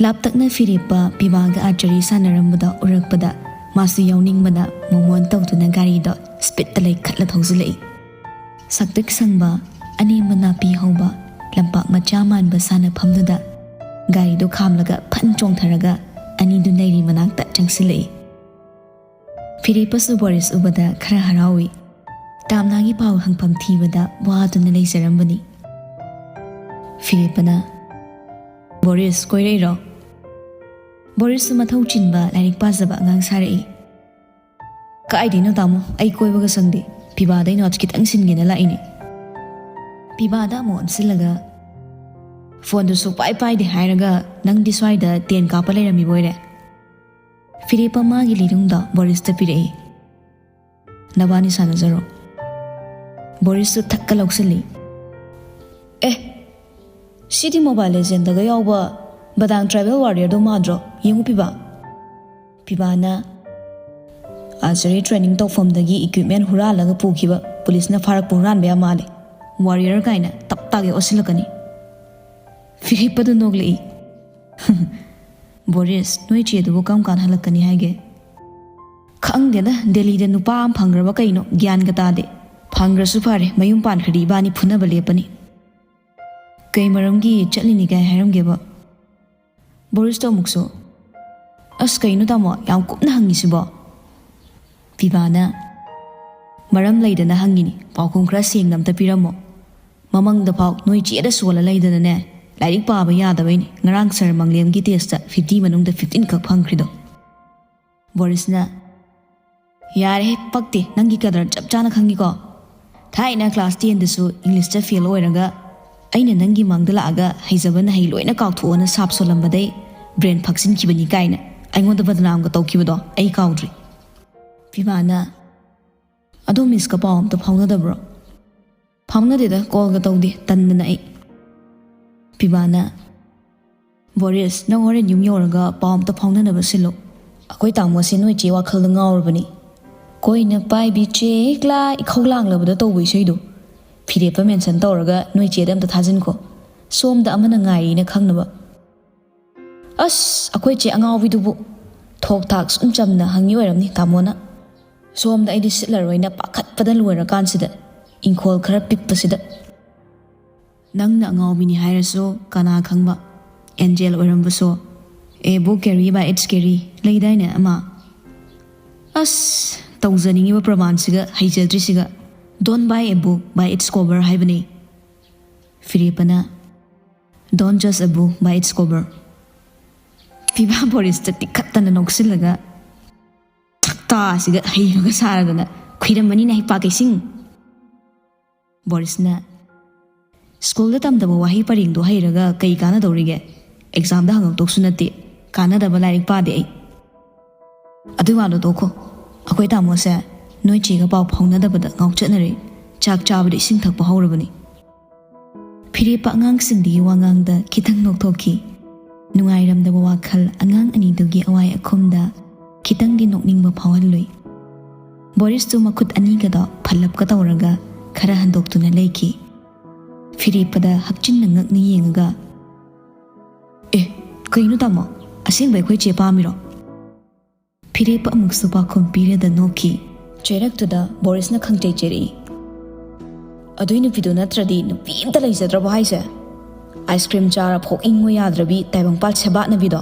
ꯂꯥꯞꯇꯛꯅ ꯐꯤꯔꯦꯞꯄ ꯄꯤꯕꯥꯒ ꯑꯥꯔꯆꯔꯤ ꯁꯥꯟꯅꯔꯝꯕꯗ ꯎꯔꯛꯄꯗ ꯃꯥꯁꯨ ꯌꯥꯎꯅꯤꯡꯕꯅ ꯃꯣꯃꯣꯟ ꯇꯧꯗꯨꯅ ꯒꯥꯔꯤꯗꯣ ꯁ꯭ꯄꯤꯠꯇ ꯂꯩꯈꯠꯂ ꯊꯧꯖꯤꯜꯂꯛꯏ꯫ ꯁꯛꯇꯛ ꯁꯪꯕ, ꯑꯅꯦꯝꯕ ꯅꯥꯄꯤ ꯍꯧꯕ ꯂꯝꯄꯥꯛ ꯃꯆꯥ ꯃꯥꯟꯕ ꯁꯥꯟꯅꯐꯝꯗꯨꯗ ꯒꯥꯔꯤꯗꯨ ꯈꯥꯝꯂꯒ ꯐꯟ ꯆꯣꯡꯊꯔꯒ ꯑꯅꯤꯗꯨ ꯅꯩꯔꯤ ꯃꯅꯥꯛꯇ ꯆꯪꯁꯤꯜꯂꯛꯏ꯫ ꯐꯤꯔꯦꯞꯄꯁꯨ ꯕꯣꯔꯤꯁ ꯎꯕꯗ ꯈꯔ ꯍꯔꯥꯎꯏ꯫ ꯇꯥꯝꯅꯥꯒꯤ ꯄꯥꯎ ꯍꯪꯐꯝ ꯊꯤꯕꯗ ꯋꯥꯗꯨꯅ ꯂꯩꯖꯔꯝꯕꯅꯤ꯫ ꯐꯤꯔꯦꯞꯄꯅ, "ꯕꯣꯔꯤꯁ, ꯀꯣꯏꯔꯛꯏꯔꯣ?" ꯕꯣꯔꯤꯁꯁꯨ ꯃꯊꯧ ꯆꯤꯟꯕ ꯂꯥꯏꯔꯤꯛ ꯄꯥꯖꯕ ꯑꯉꯥꯡ ꯁꯥꯔꯛꯏ꯫ "ꯀꯥꯏꯗꯩꯅꯣ ꯇꯥꯃꯣ, ꯑꯩ ꯀꯣꯏꯕꯒ ꯁꯪꯗꯦ꯫ ꯄꯤꯕꯥꯗꯩ ꯅꯣꯠꯁ ꯈꯤꯇꯪ ꯁꯤꯟꯒꯦꯅ ꯂꯥꯛꯏꯅꯦ"꯫ ꯄꯤꯕꯥꯗ ꯑꯃꯨꯛ ꯑꯣꯟꯁꯤꯜꯂꯒ, ꯐꯣꯟꯗꯨꯁꯨ ꯄꯥꯏ ꯄꯥꯏꯗꯦ ꯍꯥꯏꯔꯒ ꯅꯪꯗꯤ ꯁ꯭ꯋꯥꯏꯗ ꯇꯦꯟ ꯀꯥꯞꯄ ꯂꯩꯔꯝꯃꯤꯕ ꯑꯣꯏꯔꯦ꯫ ꯐꯤꯔꯦꯞꯄ ꯃꯥꯒꯤ ꯂꯤꯔꯨꯡꯗ ꯕꯣꯔꯤꯁꯇ ꯄꯤꯔꯛꯏ꯫ "ꯅꯕꯥꯅꯤ ꯁꯥꯟꯅꯖꯔꯣ꯫" ꯕꯣꯔꯤꯁꯁꯨ ꯊꯛꯀ ꯂꯧꯁꯤꯜꯂꯤ꯫ "ꯑꯦ, ꯁꯤꯗꯤ ꯃꯣꯕꯥꯏꯜ ꯂꯦꯖꯦꯟꯗꯒ ꯌꯥꯎꯕ ꯕꯗꯥꯡ ꯇ꯭ꯔꯥꯏꯕꯦꯜ ꯋꯥꯔꯤꯌꯔꯗꯣ ꯃꯥꯟꯗ꯭ꯔꯣ? ꯌꯦꯡꯉꯨ ꯄꯤꯕꯥ꯫" ꯄꯤꯕꯥꯅ ꯑꯥꯔꯆꯔꯤ ꯇ꯭ꯔꯦꯅꯤꯡ ꯇꯧꯐꯝꯗꯒꯤ ꯏꯀ꯭ꯋꯤꯞꯃꯦꯟ ꯍꯨꯔꯥꯜꯂꯒ ꯄꯨꯈꯤꯕ ꯄꯨꯂꯤꯁꯅ ꯐꯥꯔꯛꯄ ꯍꯨꯔꯥꯟꯕ ꯌꯥꯝ ꯃꯥꯜꯂꯦ꯫ ꯋꯥꯔꯤꯌꯔ ꯀꯥꯏꯅ ꯇꯞ ꯇꯥꯒꯩ ꯑꯣꯠꯁꯤꯜꯂꯛꯀꯅꯤ꯫ ꯐꯤꯔꯦꯞꯄꯗꯨ ꯅꯣꯛꯂꯛꯏ꯫ "ꯕꯣꯔꯤꯁ, ꯅꯣꯏ ꯆꯦꯗꯨꯕꯨ ꯀꯔꯝ ꯀꯥꯟ ꯍꯜꯂꯛꯀꯅꯤ ꯍꯥꯏꯒꯦ?" "ꯈꯪꯗꯦꯗ, ꯗꯦꯜꯂꯤꯗ ꯅꯨꯄꯥ ꯑꯃ ꯐꯪꯈ꯭ꯔꯕ ꯀꯩꯅꯣ, ꯒ꯭ꯌꯥꯟꯒ ꯇꯥꯗꯦ꯫ ꯐꯪꯈ꯭ꯔꯁꯨ ꯐꯔꯦ, ꯃꯌꯨꯝ ꯄꯥꯟꯈ꯭ꯔꯗꯤ ꯏꯕꯥꯅꯤ ꯐꯨꯅꯕ ꯂꯦꯞꯄꯅꯤ꯫" "ꯀꯩ ꯃꯔꯝꯒꯤ ꯆꯠꯂꯤꯅꯤ ꯀꯥꯏ ꯍꯥꯏꯔꯝꯒꯦꯕ?" ꯕꯣꯔꯤꯁꯇꯣ ꯑꯃꯨꯛꯁꯨ꯫ "ꯑꯁ, ꯀꯩꯅꯣ ꯇꯥꯃꯣ, ꯌꯥꯝ ꯀꯨꯞꯅ ꯍꯪꯉꯤꯁꯤꯕꯣ?" ꯄꯤꯕꯥꯅ, "ꯃꯔꯝ ꯂꯩꯗꯅ ꯍꯪꯉꯤꯅꯤ, ꯄꯥꯎꯈꯨꯝ ꯈꯔ ꯁꯦꯡꯅ ꯑꯝꯇ ꯄꯤꯔꯝꯃꯣ꯫ ꯃꯃꯪꯗ ꯐꯥꯎ ꯅꯣꯏ ꯆꯦꯗ ꯁꯣꯜꯂ ꯂꯩꯗꯅꯅꯦ, ꯂꯥꯏꯔꯤꯛ ꯄꯥꯕ ꯌꯥꯗꯕꯩꯅꯤ ꯉꯔꯥꯡ ꯁꯥꯔ ꯃꯪꯂꯦꯝꯒꯤ ꯇꯦꯁꯇ ꯐꯤꯐꯇꯤ ꯃꯅꯨꯡꯗ ꯐꯤꯐꯇꯤꯟ ꯈꯛ ꯐꯪꯈ꯭ꯔꯤꯗꯣ꯫" ꯕꯣꯔꯤꯁꯅ, "ꯌꯥꯔꯦꯍꯦ, ꯄꯛꯇꯦ, ꯅꯪꯒꯤ ꯀꯗꯔ ꯆꯞ ꯆꯥꯅ ꯈꯪꯉꯤꯀꯣ꯫ ꯊꯥꯏꯅ ꯀ꯭ꯂꯥꯁ ꯇꯦꯟꯗꯁꯨ ꯏꯪꯂꯤꯁꯇ ꯐꯦꯜ ꯑꯣꯏꯔꯒ ꯑꯩꯅ ꯅꯪꯒꯤ ꯃꯥꯡꯗ ꯂꯥꯛꯑꯒ ꯍꯩꯖꯕ ꯅꯍꯩ ꯂꯣꯏꯅ ꯀꯥꯎꯊꯣꯛꯑꯣꯅ ꯁꯥꯞ ꯁꯣꯜꯂꯝꯕꯗꯩ ꯕ꯭ꯔꯦꯟ ꯐꯛꯆꯤꯟꯈꯤꯕꯅꯤ ꯀꯥꯏꯅ ꯑꯩꯉꯣꯟꯗ ꯕꯗꯅꯥꯝꯒ ꯇꯧꯈꯤꯕꯗꯣ ꯑꯩ ꯀꯥꯎꯗ꯭ꯔꯤ꯫" ꯄꯤꯕꯥꯅ, "ꯑꯗꯣ ꯃꯤꯁꯀ ꯄꯥꯎ ꯑꯝꯇ ꯐꯥꯎꯅꯗꯕ꯭ꯔꯣ?" "ꯐꯥꯎꯅꯗꯦꯗ, ꯀꯣꯜꯒ ꯇꯧꯗꯦ, ꯇꯟꯗꯅ ꯑꯩ꯫" ꯄꯤꯕꯥꯅ, "ꯕꯣꯔꯤꯁ, ꯅꯪ ꯍꯣꯔꯦꯟ ꯌꯨꯝ ꯌꯧꯔꯒ ꯄꯥꯎ ꯑꯝꯇ ꯐꯥꯎꯅꯅꯕ ꯁꯤꯜꯂꯨ꯫ ꯑꯩꯈꯣꯏ ꯇꯥꯃꯣꯁꯦ ꯅꯣꯏ ꯆꯦ ꯋꯥꯈꯜꯗ ꯉꯥꯎꯔꯕꯅꯤ꯫ ꯀꯣꯏꯅ ꯄꯥꯏꯕꯤ ꯆꯦꯛꯂꯥ ꯏꯈꯧ ꯂꯥꯡꯂꯕꯗ ꯇꯧꯕ ꯏꯁꯩꯗꯣ꯫ ꯐꯤꯔꯦꯞꯄ ꯃꯦꯟꯁꯟ ꯇꯧꯔꯒ ꯅꯣꯏ ꯆꯦꯗ ꯑꯝꯇ ꯊꯥꯖꯤꯟꯈꯣ꯫ ꯁꯣꯝꯗ ꯑꯃꯅ ꯉꯥꯏꯔꯤꯅ ꯈꯪꯅꯕ꯫" "ꯑꯁ, ꯑꯩꯈꯣꯏ ꯆꯦ ꯑꯉꯥꯎꯕꯤꯗꯨꯕꯨ ꯊꯣꯛ ꯊꯥꯛ ꯁꯨꯝ ꯆꯝꯅ ꯍꯪꯉꯤ ꯑꯣꯏꯔꯝꯅꯤ ꯇꯥꯃꯣꯅ꯫ ꯁꯣꯝꯗ ꯑꯩꯗꯤ ꯁꯤꯠꯂꯔꯣꯏꯅ ꯄꯥꯈꯠꯄꯗ ꯂꯣꯏꯔꯀꯥꯟꯁꯤꯗ, ꯏꯪꯈꯣꯜ ꯈꯔ ꯄꯤꯛꯄꯁꯤꯗ꯫" "ꯅꯪꯅ ꯑꯉꯥꯎꯕꯤꯅꯤ ꯍꯥꯏꯔꯁꯨ ꯀꯅꯥ ꯈꯪꯕ, ꯑꯦꯟꯖꯦꯜ ꯑꯣꯏꯔꯝꯕꯁꯨ꯫ A book carry by its carry ꯂꯩꯗꯥꯏꯅꯦ ꯑꯃ?" "ꯑꯁ, ꯇꯧꯖꯅꯤꯡꯉꯤꯕ ꯄ꯭ꯔꯃꯥꯟꯁꯤꯒ ꯍꯩꯖꯗ꯭ꯔꯤꯁꯤꯒ꯫ Don't buy a book by its cover ꯍꯥꯏꯕꯅꯤ꯫" ꯐꯤꯔꯦꯞꯄꯅ, "Don't judge a book by its cover꯫" ꯄꯤꯕꯥ ꯕꯣꯔꯤꯁꯇ ꯇꯤꯛꯈꯠꯇꯅ ꯅꯣꯛꯁꯤꯜꯂꯒ, ꯁꯛꯇꯥꯁꯤꯒ ꯍꯩꯕꯒ ꯁꯥꯔꯗꯅ, "ꯈꯨꯏꯔꯝꯕꯅꯤꯅ ꯍꯩꯄꯥ ꯀꯩꯁꯤꯡ!" ꯕꯣꯔꯤꯁꯅ, ꯁ꯭ꯀꯨꯜꯗ ꯇꯝꯗꯕ ꯋꯥꯍꯩ ꯄꯔꯦꯡꯗꯣ ꯍꯩꯔꯒ ꯀꯩ ꯀꯥꯟꯅꯗꯧꯔꯤꯒꯦ? ꯑꯦꯛꯖꯥꯝꯗ ꯍꯪꯉꯛꯇꯧꯁꯨ ꯅꯠꯇꯦ꯫ ꯀꯥꯟꯅꯗꯕ ꯂꯥꯏꯔꯤꯛ ꯄꯥꯗꯦ ꯑꯩ꯫ ꯑꯗꯨꯏ ꯋꯥꯗꯣ ꯇꯣꯛꯈꯣ꯫ ꯑꯩꯈꯣꯏ ꯇꯥꯃꯣꯁꯦ ꯅꯣꯏ ꯆꯦꯒ ꯄꯥꯎ ꯐꯥꯎꯅꯗꯕꯗ ꯉꯥꯎꯆꯠꯅꯔꯦ꯫ ꯆꯥꯛ ꯆꯥꯕꯗ ꯏꯁꯤꯡ ꯊꯛꯄ ꯍꯧꯔꯕꯅꯤ꯫ ꯐꯤꯔꯦꯞꯄ ꯑꯉꯥꯡꯁꯤꯡꯗꯨꯒꯤ ꯋꯥꯉꯥꯡꯗ ꯈꯤꯇꯪ ꯅꯣꯛꯊꯣꯛꯈꯤ꯫ ꯅꯨꯡꯉꯥꯏꯔꯝꯗꯕ ꯋꯥꯈꯜ ꯑꯉꯥꯡ ꯑꯅꯤꯗꯨꯒꯤ ꯑꯋꯥꯏ ꯑꯈꯨꯝꯗ ꯈꯤꯇꯪꯗꯤ ꯅꯣꯛꯅꯤꯡꯕ ꯐꯥꯎꯍꯜꯂꯨꯏ꯫ ꯕꯣꯔꯤꯁꯇꯨ ꯃꯈꯨꯠ ꯑꯅꯤꯒꯗꯣ ꯐꯜꯂꯞꯀ ꯇꯧꯔꯒ ꯈꯔ ꯍꯟꯗꯣꯛꯇꯨꯅ ꯂꯩꯈꯤ꯫ ꯐꯤꯔꯦꯞꯄꯗ ꯍꯛꯆꯤꯟꯅ ꯉꯛꯅ ꯌꯦꯡꯉꯒ, "ꯑꯦ, ꯀꯩꯅꯣ ꯇꯥꯃꯣ? ꯑꯁꯦꯡꯕ ꯑꯩꯈꯣꯏ ꯆꯦ ꯄꯥꯝꯃꯤꯔꯣ?" ꯐꯤꯔꯦꯞꯄ ꯑꯃꯨꯛꯁꯨ ꯄꯥꯎꯈꯨꯝ ꯄꯤꯔꯗ ꯅꯣꯛꯈꯤ꯫ ꯆꯩꯔꯛꯇꯨꯗ ꯕꯣꯔꯤꯁꯅ ꯈꯪꯆꯩ ꯆꯩꯔꯛꯏ꯫ "ꯑꯗꯨꯏ ꯅꯨꯄꯤꯗꯨ ꯅꯠꯇ꯭ꯔꯗꯤ ꯅꯨꯄꯤ ꯑꯝꯇ ꯂꯩꯖꯗ꯭ꯔꯕꯣ ꯍꯥꯏꯁꯦ? ꯑꯥꯏꯁ ꯀ꯭ꯔꯤꯝ ꯆꯥꯔ ꯐꯣꯛ ꯏꯪꯉꯣ ꯌꯥꯗ꯭ꯔꯕꯤ ꯇꯥꯏꯕꯪꯄꯥꯜ ꯁꯦꯕꯥꯠꯅꯕꯤꯗꯣ?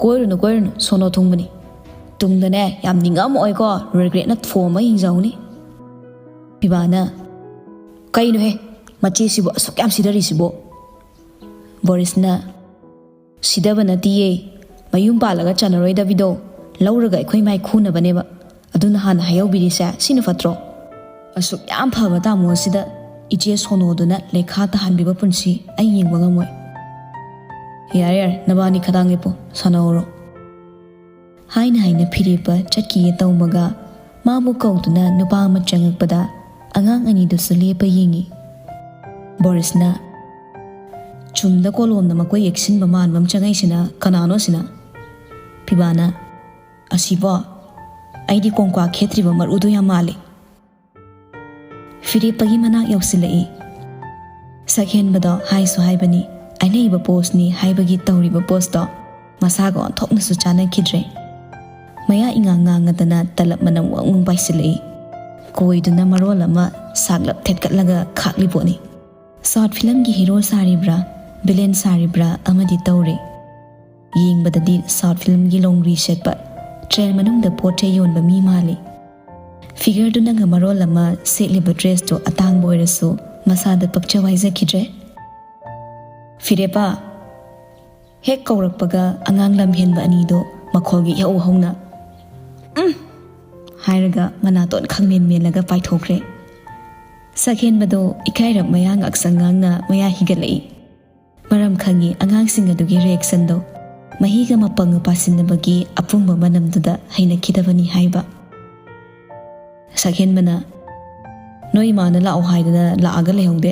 ꯀꯣꯏꯔꯨꯅꯨ, ꯀꯣꯏꯔꯨꯅꯨ, ꯁꯣꯅꯣ ꯊꯨꯡꯕꯅꯤ꯫ ꯇꯨꯡꯗꯅꯦ ꯌꯥꯝ ꯅꯤꯡꯉꯝꯃꯛꯑꯣꯏꯀꯣ, ꯔꯤꯒ꯭ꯔꯦꯠꯅ ꯊꯣꯝꯃ ꯌꯦꯡꯖꯍꯧꯅꯤ꯫" ꯄꯤꯕꯥꯅ, "ꯀꯩꯅꯣꯍꯦ, ꯃꯆꯦꯁꯤꯕꯨ ꯑꯁꯨꯛ ꯌꯥꯝ ꯁꯤꯗꯔꯤꯁꯤꯕꯣ?" ꯕꯣꯔꯤꯁꯅ, "ꯁꯤꯗꯕ ꯅꯠꯇꯤꯌꯦ, ꯃꯌꯨꯝ ꯄꯥꯜꯂꯒ ꯆꯥꯟꯅꯔꯣꯏꯗꯕꯤꯗꯣ ꯂꯧꯔꯒ ꯑꯩꯈꯣꯏ ꯃꯥꯏ ꯈꯨꯅꯕꯅꯦꯕ꯫ ꯑꯗꯨꯅ ꯍꯥꯟꯅ ꯍꯥꯏꯍꯧꯕꯤꯔꯤꯁꯦ ꯁꯤꯅ ꯐꯠꯇ꯭ꯔꯣ? ꯑꯁꯨꯛ ꯌꯥꯝ ꯐꯕ ꯇꯥꯃꯣ ꯑꯁꯤꯗ ꯏꯆꯦ ꯁꯣꯅꯣꯗꯨꯅ ꯂꯩꯈꯥ ꯇꯥꯍꯟꯕꯤꯕ ꯄꯨꯟꯁꯤ ꯑꯩ ꯌꯦꯡꯕ ꯉꯝꯃꯣꯏ꯫" "ꯌꯥꯔꯦ ꯌꯥꯔꯦ, ꯅꯕꯥꯅꯤ ꯈꯗꯥꯡ ꯂꯦꯞꯄꯣ, ꯁꯥꯟꯅꯍꯧꯔꯣ꯫" ꯍꯥꯏꯅ ꯍꯥꯏꯅ ꯐꯤꯔꯦꯞꯄ ꯆꯠꯈꯤꯒꯦ ꯇꯧꯕꯒ ꯃꯥꯕꯨ ꯀꯧꯗꯨꯅ ꯅꯨꯄꯥ ꯑꯃ ꯆꯪꯉꯛꯄꯗ ꯑꯉꯥꯡ ꯑꯅꯤꯗꯨꯁꯨ ꯂꯦꯞꯄ ꯌꯦꯡꯉꯤ꯫ ꯕꯣꯔꯤꯁꯅ, "ꯆꯨꯝꯗ ꯀꯣꯂꯣꯝꯅ ꯃꯀꯣꯏ ꯌꯦꯛꯁꯤꯟꯕ ꯃꯥꯟꯕ ꯑꯃ ꯆꯪꯉꯛꯏꯁꯤꯅ ꯀꯅꯥꯅꯣ ꯁꯤꯅ?" ꯄꯤꯕꯥꯅ, "ꯑꯁꯤꯕꯣ? ꯑꯩꯗꯤ ꯀꯣꯡꯀ꯭ꯋꯥ ꯈꯦꯠꯇ꯭ꯔꯤꯕ ꯃꯔꯨꯗꯣ ꯌꯥꯝ ꯃꯥꯜꯂꯤ꯫" ꯐꯤꯔꯦꯞꯄꯒꯤ ꯃꯅꯥꯛ ꯌꯧꯁꯤꯜꯂꯛꯏ꯫ ꯁꯛꯍꯦꯟꯕꯗꯣ ꯍꯥꯏꯁꯨ ꯍꯥꯏꯕꯅꯤ, ꯑꯩꯅ ꯏꯕ ꯄꯣꯁꯅꯤ ꯍꯥꯏꯕꯒꯤ ꯇꯧꯔꯤꯕ ꯄꯣꯁꯇꯣ ꯃꯁꯥꯒ ꯑꯣꯟꯊꯣꯛꯅꯁꯨ ꯆꯥꯟꯅꯈꯤꯗ꯭ꯔꯦ꯫ ꯃꯌꯥ ꯏꯉꯥꯡ ꯉꯥꯡꯉꯗꯅ ꯇꯂꯞ ꯃꯅꯝ ꯋꯪ ꯋꯪ ꯄꯥꯏꯁꯤꯜꯂꯛꯏ꯫ ꯀꯣꯏꯗꯨꯅ ꯃꯔꯣꯜ ꯑꯃ ꯁꯥꯛꯂꯞ ꯊꯦꯠꯀꯠꯂꯒ ꯈꯥꯛꯂꯤ ꯄꯣꯠꯅꯤ꯫ ꯁꯥꯎꯠ ꯐꯤꯂꯝꯒꯤ ꯍꯤꯔꯣ ꯁꯥꯔꯤꯕ꯭ꯔꯥ, ꯚꯤꯂꯦꯟ ꯁꯥꯔꯤꯕ꯭ꯔꯥ ꯑꯃꯗꯤ ꯇꯧꯔꯦ꯫ ꯌꯦꯡꯕꯗꯗꯤ ꯁꯥꯎꯠ ꯐꯤꯂꯝꯒꯤ ꯂꯣꯡꯔꯤ ꯁꯦꯠꯄ, ꯇ꯭ꯔꯦꯟ ꯃꯅꯨꯡꯗ ꯄꯣꯠ ꯆꯩ ꯌꯣꯟꯕ ꯃꯤ ꯃꯥꯜꯂꯤ꯫ ꯐꯤꯒꯔꯗꯨꯅꯒ ꯃꯔꯣꯜ ꯑꯃ, ꯁꯦꯠꯂꯤꯕ ꯗ꯭ꯔꯦꯁꯇꯨ ꯑꯇꯥꯡꯕ ꯑꯣꯏꯔꯁꯨ ꯃꯁꯥꯗ ꯄꯛꯆꯕ ꯍꯥꯏꯖꯈꯤꯗ꯭ꯔꯦ꯫ "ꯐꯤꯔꯦꯞꯄ!" ꯍꯦꯛ ꯀꯧꯔꯛꯄꯒ ꯑꯉꯥꯡ ꯂꯝꯍꯦꯟꯕ ꯑꯅꯤꯗꯣ ꯃꯈꯣꯜꯒꯤ ꯏꯍꯧ ꯍꯧꯅ "ꯎꯝ" ꯍꯥꯏꯔꯒ ꯃꯅꯥꯇꯣꯟ ꯈꯪꯃꯦꯟ ꯃꯦꯜꯂꯒ ꯄꯥꯏꯊꯣꯛꯈ꯭ꯔꯦ꯫ ꯁꯛꯍꯦꯟꯕꯗꯣ ꯏꯀꯥꯏꯔꯞ ꯃꯌꯥ ꯉꯥꯛꯁꯪ ꯉꯥꯡꯅ ꯃꯌꯥ ꯍꯤꯒꯠꯂꯛꯏ꯫ ꯃꯔꯝ ꯈꯪꯉꯤ ꯑꯉꯥꯡꯁꯤꯡ ꯑꯗꯨꯒꯤ ꯔꯤꯌꯦꯛꯁꯟꯗꯣ꯫ ꯃꯍꯤꯒ ꯃꯄꯪꯒ ꯄꯥꯁꯤꯟꯅꯕꯒꯤ ꯑꯄꯨꯝꯕ ꯃꯅꯝꯗꯨꯗ ꯍꯩꯅꯈꯤꯗꯕꯅꯤ ꯍꯥꯏꯕ꯫ ꯁꯛꯍꯦꯟꯕꯅ, "ꯅꯣꯏ ꯏꯃꯥꯅ ꯂꯥꯛꯑꯣ ꯍꯥꯏꯗꯅ ꯂꯥꯛꯑꯒ ꯂꯩꯍꯧꯗꯦ꯫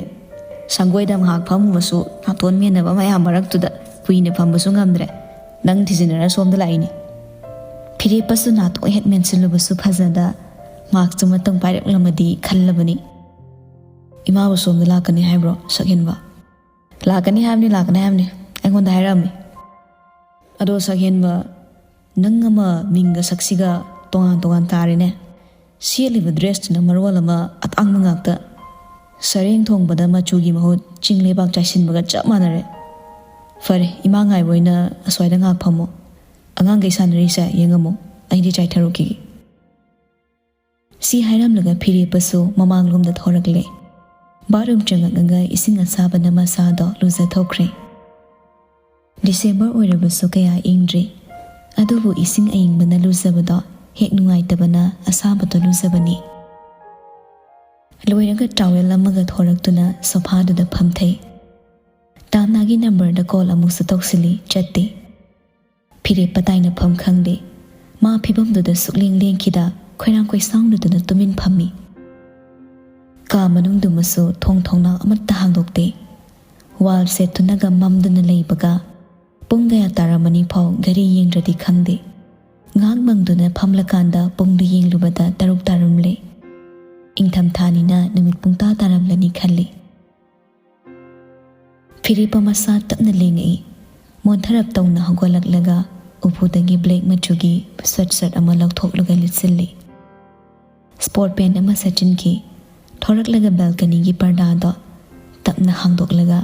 ꯁꯪꯒꯣꯏꯗ ꯉꯥꯏꯍꯥꯛ ꯐꯝꯃꯨꯕꯁꯨ ꯅꯥꯇꯣꯟ ꯃꯦꯟꯅꯕ ꯃꯌꯥꯝ ꯃꯔꯛꯇꯨꯗ ꯀꯨꯏꯅ ꯐꯝꯕꯁꯨ ꯉꯝꯗ꯭ꯔꯦ꯫ ꯅꯪ ꯊꯤꯖꯤꯟꯅꯔ ꯁꯣꯝꯗ ꯂꯥꯛꯏꯅꯤ꯫" ꯐꯤꯔꯦꯞꯄꯁꯨ ꯅꯥꯇꯣꯟ ꯍꯦꯛ ꯃꯦꯟꯁꯤꯜꯂꯨꯕꯁꯨ ꯐꯖꯗ ꯃꯍꯥꯛꯁꯨ ꯃꯇꯝ ꯄꯥꯏꯔꯛꯂꯝꯃꯗꯤ ꯈꯜꯂꯕꯅꯤ꯫ "ꯏꯃꯥꯕꯨ ꯁꯣꯝꯗ ꯂꯥꯛꯀꯅꯤ ꯍꯥꯏꯕ꯭ꯔꯣ, ꯁꯛꯍꯦꯟꯕ?" "ꯂꯥꯛꯀꯅꯤ ꯍꯥꯏꯕꯅꯤ, ꯂꯥꯛꯀꯅꯤ ꯍꯥꯏꯕꯅꯤ꯫ ꯑꯩꯉꯣꯟꯗ ꯍꯥꯏꯔꯛꯑꯝꯃꯤ꯫" "ꯑꯗꯣ ꯁꯛꯍꯦꯟꯕ, ꯅꯪ ꯑꯃ ꯃꯤꯡꯒ ꯁꯛꯁꯤꯒ ꯇꯣꯉꯥꯟ ꯇꯣꯉꯥꯟ ꯇꯥꯔꯦꯅꯦ꯫ ꯁꯦꯠꯂꯤꯕ ꯗ꯭ꯔꯦꯁꯇꯨꯅ ꯃꯔꯣꯜ ꯑꯃ ꯑꯇꯥꯡꯕ ꯉꯥꯛꯇ꯫ ꯁꯔꯦꯡ ꯊꯣꯡꯕꯗ ꯃꯆꯨꯒꯤ ꯃꯍꯨꯠ ꯆꯤꯡ ꯂꯩꯕꯥꯛ ꯆꯥꯏꯁꯤꯟꯕꯒ ꯆꯞ ꯃꯥꯟꯅꯔꯦ꯫ ꯐꯔꯦ, ꯏꯃꯥ ꯉꯥꯏꯕ ꯑꯣꯏꯅ ꯑꯁ꯭ꯋꯥꯏꯗ ꯉꯥꯏꯍꯥꯛ ꯐꯝꯃꯣ꯫ ꯑꯉꯥꯡꯈꯩ ꯁꯥꯟꯅꯔꯤꯁꯦ ꯌꯦꯡꯉꯝꯃꯣ, ꯑꯩꯗꯤ ꯆꯥꯏꯊꯔꯨꯈꯤꯒꯦ꯫" ꯁꯤ ꯍꯥꯏꯔꯝꯂꯒ ꯐꯤꯔꯦꯞꯄꯁꯨ ꯃꯃꯥꯡꯂꯣꯝꯗ ꯊꯣꯔꯛꯂꯦ꯫ ꯕꯥꯠꯔꯨꯝ ꯆꯪꯉꯛꯂꯒ ꯏꯁꯤꯡ ꯑꯁꯥꯕꯅ ꯃꯁꯥꯗꯣ ꯂꯨꯖꯊꯣꯛꯈ꯭ꯔꯦ꯫ ꯗꯤꯁꯦꯝꯕꯔ ꯑꯣꯏꯔꯕꯁꯨ ꯀꯌꯥ ꯏꯪꯗ꯭ꯔꯤ꯫ ꯑꯗꯨꯕꯨ ꯏꯁꯤꯡ ꯑꯏꯪꯕꯅ ꯂꯨꯖꯕꯗꯣ ꯍꯦꯛ ꯅꯨꯡꯉꯥꯏꯇꯕꯅ ꯑꯁꯥꯕꯗꯣ ꯂꯨꯖꯕꯅꯤ꯫ ꯂꯣꯏꯔꯒ ꯇꯥꯋꯦꯜ ꯑꯃꯒ ꯊꯣꯔꯛꯇꯨꯅ ꯁꯣꯐꯥꯗꯨꯗ ꯐꯝꯊꯩ꯫ ꯇꯥꯝꯅꯥꯒꯤ ꯅꯝꯕꯔꯗ ꯀꯣꯜ ꯑꯃꯨꯛꯁꯨ ꯇꯧꯁꯤꯜꯂꯤ, ꯆꯠꯇꯦ꯫ ꯐꯤꯔꯦꯞꯄ ꯇꯥꯏꯅꯐꯝ ꯈꯪꯗꯦ꯫ ꯃꯥ ꯐꯤꯕꯝꯗꯨꯗ ꯁꯨꯛꯂꯦꯡ ꯂꯦꯡꯈꯤꯗ ꯈꯣꯏꯔꯥꯡ ꯈꯣꯏꯁꯥꯎꯅꯗꯨꯅ ꯇꯨꯃꯤꯟ ꯐꯝꯃꯤ꯫ ꯀꯥ ꯃꯅꯨꯡꯗꯨꯃꯁꯨ ꯊꯣꯡ ꯊꯣꯡꯅꯥꯎ ꯑꯃꯠꯇ ꯍꯥꯡꯗꯣꯛꯇꯦ꯫ ꯋꯥꯜ ꯁꯦꯠꯇꯨꯅꯒ ꯃꯝꯗꯨꯅ ꯂꯩꯕꯒ ꯄꯨꯡ ꯀꯌꯥ ꯇꯥꯔꯝꯃꯅꯤ ꯐꯥꯎ ꯘꯔꯤ ꯌꯦꯡꯗ꯭ꯔꯗꯤ ꯈꯪꯗꯦ꯫ ꯉꯥꯏꯍꯥꯛ ꯃꯪꯗꯨꯅ ꯐꯝꯂꯀꯥꯟꯗ ꯄꯨꯡꯗꯨ ꯌꯦꯡꯂꯨꯕꯗ ꯇꯔꯨꯛ ꯇꯥꯔꯝꯂꯦ꯫ ꯏꯪꯊꯝꯊꯥꯅꯤꯅ ꯅꯨꯃꯤꯠ ꯄꯨꯡꯇꯥ ꯇꯥꯔꯝꯂꯅꯤ ꯈꯜꯂꯤ꯫ ꯐꯤꯔꯦꯞꯄ ꯃꯁꯥ ꯇꯞꯅ ꯂꯦꯡꯉꯛꯏ꯫ ꯃꯣꯟꯊꯔꯞ ꯇꯧꯅ ꯍꯧꯒꯠꯂꯛꯂꯒ ꯎꯄꯨꯗꯒꯤ ꯕ꯭ꯂꯦꯛ ꯃꯆꯨꯒꯤ ꯁ꯭ꯋꯦꯠ ꯁꯔꯠ ꯑꯃ ꯂꯧꯊꯣꯛꯂꯒ ꯂꯤꯠꯁꯤꯜꯂꯤ꯫ ꯁ꯭ꯄꯣꯔꯠ ꯄꯦꯟ ꯑꯃ ꯁꯦꯠꯆꯤꯟꯈꯤ꯫ ꯊꯣꯔꯛꯂꯒ ꯕꯦꯜꯀꯅꯤꯒꯤ ꯄꯔꯗꯥꯗꯣ ꯇꯞꯅ ꯍꯥꯡꯗꯣꯛꯂꯒ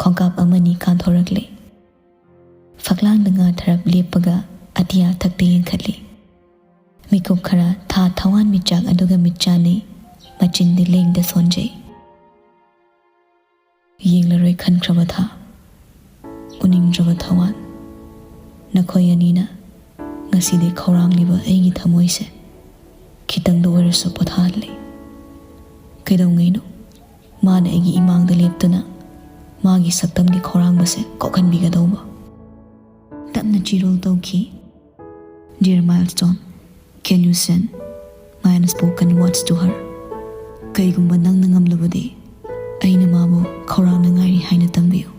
ꯈꯣꯡꯀꯥꯞ ꯑꯃꯅꯤ ꯀꯥꯟꯊꯣꯔꯛꯂꯦ꯫ ꯐꯛꯂꯥꯡꯗ ꯉꯥꯊꯔꯞ ꯂꯦꯞꯄꯒ ꯑꯇꯤꯌꯥ ꯊꯛꯇ ꯌꯦꯡꯈꯠꯂꯤ꯫ ꯃꯤꯀꯨꯞ ꯈꯔ ꯊꯥ ꯊꯋꯥꯟ ꯃꯤꯆꯥꯛ ꯑꯗꯨꯒ ꯃꯤꯠ ꯆꯥꯟꯅꯩ꯫ ꯃꯆꯤꯟꯗꯤ ꯂꯦꯡꯗ ꯁꯣꯟꯖꯩ꯫ ꯌꯦꯡꯂꯔꯣꯏ ꯈꯟꯈ꯭ꯔꯕ ꯊꯥ, ꯎꯅꯤꯡꯗ꯭ꯔꯕ ꯊꯋꯥꯟ, ꯅꯈꯣꯏ ꯑꯅꯤꯅ ꯉꯁꯤꯗꯤ ꯈꯧꯔꯥꯡꯂꯤꯕ ꯑꯩꯒꯤ ꯊꯃꯣꯏꯁꯦ ꯈꯤꯇꯪꯗ ꯑꯣꯏꯔꯁꯨ ꯄꯣꯊꯥꯍꯜꯂꯤ꯫ ꯀꯩꯗꯧꯉꯩꯅꯣ ꯃꯥꯅ ꯑꯩꯒꯤ ꯏꯃꯥꯡꯗ ꯂꯦꯞꯇꯨꯅ ꯃꯥꯒꯤ ꯁꯛꯇꯝꯒꯤ ꯈꯧꯔꯥꯡꯕꯁꯦ ꯀꯣꯛꯍꯟꯕꯤꯒꯗꯧꯕ? ꯇꯞꯅ ꯆꯤꯔꯣꯜ ꯇꯧꯈꯤ꯫ Dear Milestone, can you send my unspoken words to her? ꯀꯩꯒꯨꯝꯕ ꯅꯪꯅ ꯉꯝꯂꯕꯗꯤ ꯑꯩꯅ ꯃꯥꯕꯨ ꯈꯧꯔꯥꯡꯅ ꯉꯥꯏꯔꯤ ꯍꯥꯏꯅ ꯇꯝꯕꯤꯌꯨ꯫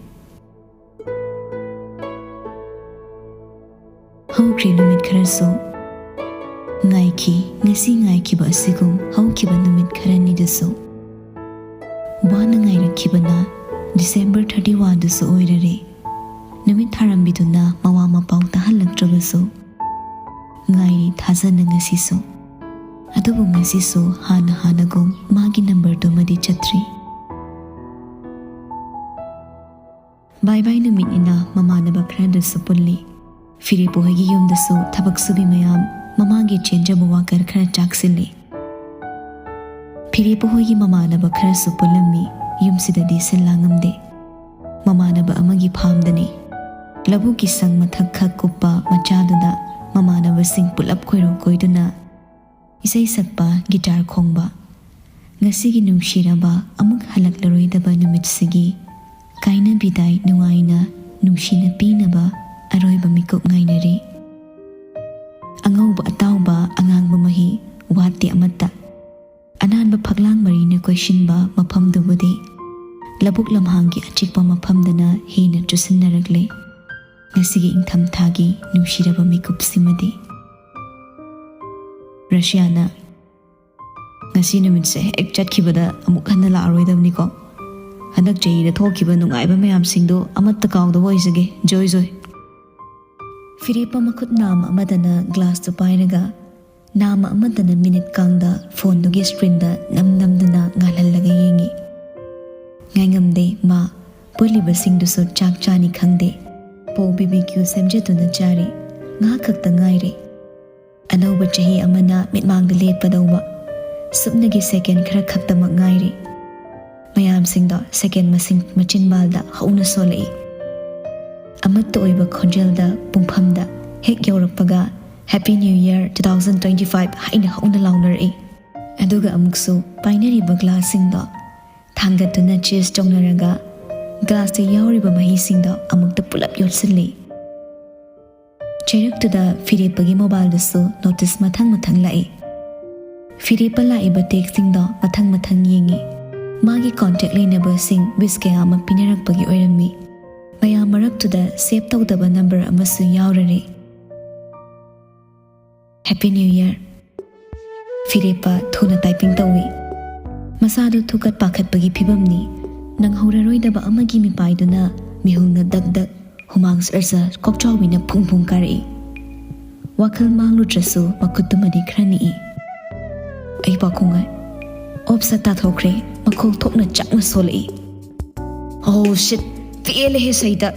ꯍꯧꯈ꯭ꯔꯦ ꯅꯨꯃꯤꯠ ꯈꯔꯁꯨ꯫ ꯉꯥꯏꯈꯤ, ꯉꯁꯤ ꯉꯥꯏꯈꯤꯕ ꯑꯁꯤꯒꯨꯝ ꯍꯧꯈꯤꯕ ꯅꯨꯃꯤꯠ ꯈꯔꯅꯤꯗꯁꯨ꯫ ꯋꯥꯅ ꯉꯥꯏꯔꯛꯈꯤꯕꯅ December thirty one ꯗꯨꯁꯨ ꯑꯣꯏꯔꯔꯦ꯫ ꯅꯨꯃꯤꯠ ꯊꯥꯔꯝꯕꯤꯗꯨꯅ ꯃꯋꯥ ꯃꯄꯥꯎ ꯇꯥꯍꯜꯂꯛꯇ꯭ꯔꯕꯁꯨ, ꯉꯥꯏꯔꯤ ꯊꯥꯖꯅ ꯉꯁꯤꯁꯨ꯫ ꯑꯗꯨꯕꯨ ꯉꯁꯤꯁꯨ ꯍꯥꯟꯅ ꯍꯥꯟꯅꯒꯨꯝ ꯃꯥꯒꯤ ꯅꯝꯕꯔꯗꯨꯃꯗꯤ ꯆꯠꯇ꯭ꯔꯤ꯫ ꯕꯥꯏ ꯕꯥꯏ ꯅꯨꯃꯤꯠꯅꯤꯅ ꯃꯃꯥꯟꯅꯕ ꯈꯔꯗꯁꯨ ꯄꯨꯜꯂꯤ꯫ ꯐꯤꯔꯦꯞꯄꯨ ꯍꯣꯏꯒꯤ ꯌꯨꯝꯗꯁꯨ ꯊꯕꯛ ꯁꯨꯕꯤ ꯃꯌꯥꯝ ꯃꯃꯥꯒꯤ ꯆꯦꯟꯖꯕ ꯋꯥꯀꯔ ꯈꯔ ꯆꯥꯛꯁꯤꯜꯂꯤ꯫ ꯐꯤꯔꯦꯞꯄꯨ ꯍꯣꯏꯒꯤ ꯃꯃꯥꯟꯅꯕ ꯈꯔꯁꯨ ꯄꯨꯜꯂꯝꯃꯤ꯫ ꯌꯨꯝꯁꯤꯗꯗꯤ ꯁꯤꯜ ꯂꯥꯡꯉꯝꯗꯦ꯫ ꯃꯃꯥꯟꯅꯕ ꯑꯃꯒꯤ ꯐꯥꯝꯗꯅꯤ꯫ ꯂꯧꯕꯨꯛꯀꯤ ꯁꯪ ꯃꯊꯛ ꯈꯛ ꯀꯨꯞꯄ ꯃꯆꯥꯗꯨꯗ ꯃꯃꯥꯟꯅꯕꯁꯤꯡ ꯄꯨꯂꯞ ꯈꯣꯏꯔꯣ ꯀꯣꯏꯗꯨꯅ ꯏꯁꯩ ꯁꯛꯄ, ꯒꯤꯇꯥꯔ ꯈꯣꯡꯕ꯫ ꯉꯁꯤꯒꯤ ꯅꯨꯡꯁꯤꯔꯕ ꯑꯃꯨꯛ ꯍꯜꯂꯛꯂꯔꯣꯏꯗꯕ ꯅꯨꯃꯤꯠꯁꯤꯒꯤ ꯀꯥꯏꯅꯕꯤꯗꯥꯏ ꯅꯨꯡꯉꯥꯏꯅ ꯅꯨꯡꯁꯤꯅ ꯄꯤꯅꯕ ꯑꯔꯣꯏꯕ ꯃꯤꯀꯨꯞ ꯉꯥꯏꯅꯔꯤ꯫ ꯑꯉꯧꯕ ꯑꯇꯥꯎꯕ ꯑꯉꯥꯡꯕ ꯃꯍꯤ ꯋꯥꯠꯇꯦ ꯑꯃꯠꯇ꯫ ꯑꯅꯥꯟꯕ ꯐꯛꯂꯥꯡ ꯃꯔꯤꯅ ꯀꯣꯏꯁꯤꯟꯕ ꯃꯐꯝꯗꯨꯕꯨꯗꯤ ꯂꯧꯕꯨꯛ ꯂꯝꯍꯥꯡꯒꯤ ꯑꯆꯤꯛꯄ ꯃꯐꯝꯗꯅ ꯍꯦꯟꯅ ꯆꯨꯁꯤꯟꯅꯔꯛꯂꯦ꯫ ꯉꯁꯤꯒꯤ ꯏꯪꯊꯝꯊꯥꯒꯤ ꯅꯨꯡꯁꯤꯔꯕ ꯃꯤꯀꯨꯞꯁꯤꯃꯗꯤ꯫ ꯔꯁꯤꯌꯥꯅ, "ꯉꯁꯤ ꯅꯨꯃꯤꯠꯁꯦ ꯍꯦꯛ ꯆꯠꯈꯤꯕꯗ ꯑꯃꯨꯛ ꯍꯟꯅ ꯂꯥꯛꯑꯔꯣꯏꯗꯕꯅꯤꯀꯣ꯫ ꯍꯟꯗꯛ ꯆꯍꯤꯗ ꯊꯣꯛꯈꯤꯕ ꯅꯨꯡꯉꯥꯏꯕ ꯃꯌꯥꯝꯁꯤꯡꯗꯣ ꯑꯃꯠꯇ ꯀꯥꯎꯗꯕ ꯑꯣꯏꯖꯒꯦ꯫ ꯖꯣꯏ ꯖꯣꯏ"꯫ ꯐꯤꯔꯦꯞꯄ ꯃꯈꯨꯠ ꯅꯥꯝꯃ ꯑꯃꯗꯅ ꯒ꯭ꯂꯥꯁꯇꯨ ꯄꯥꯏꯔꯒ, ꯅꯥꯝꯃ ꯑꯃꯗꯅ ꯃꯤꯅꯤꯠ ꯀꯥꯡꯗ ꯐꯣꯟꯗꯨꯒꯤ ꯁ꯭ꯀ꯭ꯔꯤꯟꯗ ꯅꯝ ꯅꯝꯗꯨꯅ ꯉꯥꯜꯍꯜꯂꯒ ꯌꯦꯡꯉꯤ꯫ ꯉꯥꯏꯉꯝꯗꯦ ꯃꯥ, ꯄꯨꯜꯂꯤꯕꯁꯤꯡꯗꯨꯁꯨ ꯆꯥꯛ ꯆꯥꯅꯤ ꯈꯪꯗꯦ꯫ ꯄꯣ ꯕꯤ ꯕꯤ ꯀ꯭ꯌꯨ ꯁꯦꯝꯖꯗꯨꯅ ꯆꯥꯔꯤ꯫ ꯉꯥꯏꯍꯥꯛ ꯈꯛꯇ ꯉꯥꯏꯔꯦ꯫ ꯑꯅꯧꯕ ꯆꯍꯤ ꯑꯃꯅ ꯃꯤꯠꯃꯥꯡꯗ ꯂꯦꯞꯀꯗꯧꯕ꯫ ꯁꯨꯞꯅꯒꯤ ꯁꯦꯀꯦꯟ ꯈꯔ ꯈꯛꯇꯃꯛ ꯉꯥꯏꯔꯦ꯫ ꯃꯌꯥꯝꯁꯤꯡꯗꯣ ꯁꯦꯀꯦꯟ ꯃꯁꯤꯡ ꯃꯆꯤꯟꯕꯥꯜꯗ ꯍꯧꯅ ꯁꯣꯜꯂꯛꯏ꯫ ꯑꯃꯠꯇ ꯑꯣꯏꯕ ꯈꯣꯟꯖꯦꯜꯗ ꯄꯨꯡꯐꯝꯗ ꯍꯦꯛ ꯌꯧꯔꯛꯄꯒ, "Happy New Year two thousand twenty five" ꯍꯥꯏꯅ ꯍꯧꯅ ꯂꯥꯎꯅꯔꯛꯏ꯫ ꯑꯗꯨꯒ ꯑꯃꯨꯛꯁꯨ ꯄꯥꯏꯅꯔꯤꯕ ꯒ꯭ꯂꯥꯁꯁꯤꯡꯗꯣ ꯊꯥꯡꯒꯠꯇꯨꯅ ꯆꯦꯁ ꯆꯣꯡꯅꯔꯒ ꯒ꯭ꯂꯥꯁꯇ ꯌꯥꯎꯔꯤꯕ ꯃꯍꯤꯁꯤꯡꯗꯣ ꯑꯃꯨꯛꯇ ꯄꯨꯂꯞ ꯌꯣꯠꯁꯤꯜꯂꯤ꯫ ꯆꯩꯔꯛꯇꯨꯗ ꯐꯤꯔꯦꯞꯄꯒꯤ ꯃꯣꯕꯥꯏꯜꯗꯁꯨ ꯅꯣꯇꯤꯁ ꯃꯊꯪ ꯃꯊꯪ ꯂꯥꯛꯏ꯫ ꯐꯤꯔꯦꯞꯄ ꯂꯥꯛꯏꯕ ꯇꯦꯛꯁꯁꯤꯡꯗꯣ ꯃꯊꯪ ꯃꯊꯪ ꯌꯦꯡꯉꯤ꯫ ꯃꯥꯒꯤ ꯀꯣꯟꯇꯦꯛ ꯂꯩꯅꯕꯁꯤꯡ ꯋꯤꯁ ꯀꯌꯥ ꯑꯃ ꯄꯤꯅꯔꯛꯄꯒꯤ ꯑꯣꯏꯔꯝꯃꯤ꯫ ꯃꯌꯥꯝ ꯃꯔꯛꯇꯨꯗ ꯁꯦꯞ ꯇꯧꯗꯕ ꯅꯝꯕꯔ ꯑꯃꯁꯨ ꯌꯥꯎꯔꯔꯦ꯫ Happy new year. ꯐꯤꯔꯦꯞꯄ ꯊꯨꯅ ꯇꯥꯏꯄꯤꯡ ꯇꯧꯏ꯫ ꯃꯁꯥꯗꯨ ꯊꯨꯀꯠ ꯄꯥꯈꯠꯄꯒꯤ ꯐꯤꯕꯝꯅꯤ꯫ ꯅꯪꯍꯧꯔꯔꯣꯏꯗꯕ ꯑꯃꯒꯤ ꯃꯤꯄꯥꯏꯗꯨꯅ ꯃꯤꯍꯨꯜꯅ ꯗꯛ ꯗꯛ, ꯍꯨꯃꯥꯡ ꯁꯔ ꯁꯔ, ꯀꯣꯛꯆꯥꯎꯕꯤꯅ ꯐꯨꯡ ꯐꯨꯡ ꯀꯥꯔꯛꯏ꯫ ꯋꯥꯈꯜ ꯃꯥꯡꯂꯨꯗ꯭ꯔꯁꯨ ꯃꯈꯨꯠꯇꯨꯃꯗꯤ ꯈꯔ ꯅꯤꯛꯏ꯫ ꯑꯩ ꯄꯥꯎꯈꯣꯡ ꯉꯥꯏ꯫ ꯑꯣꯞꯁ ꯇꯥꯊꯣꯛꯈ꯭ꯔꯦ, ꯃꯈꯣꯜ ꯊꯣꯛꯅ ꯆꯥꯛꯅ ꯁꯣꯜꯂꯛꯏ꯫ ꯑꯣ ꯁꯤꯠ, ꯄꯦꯜꯂꯦꯍꯦ ꯁꯩꯇ꯫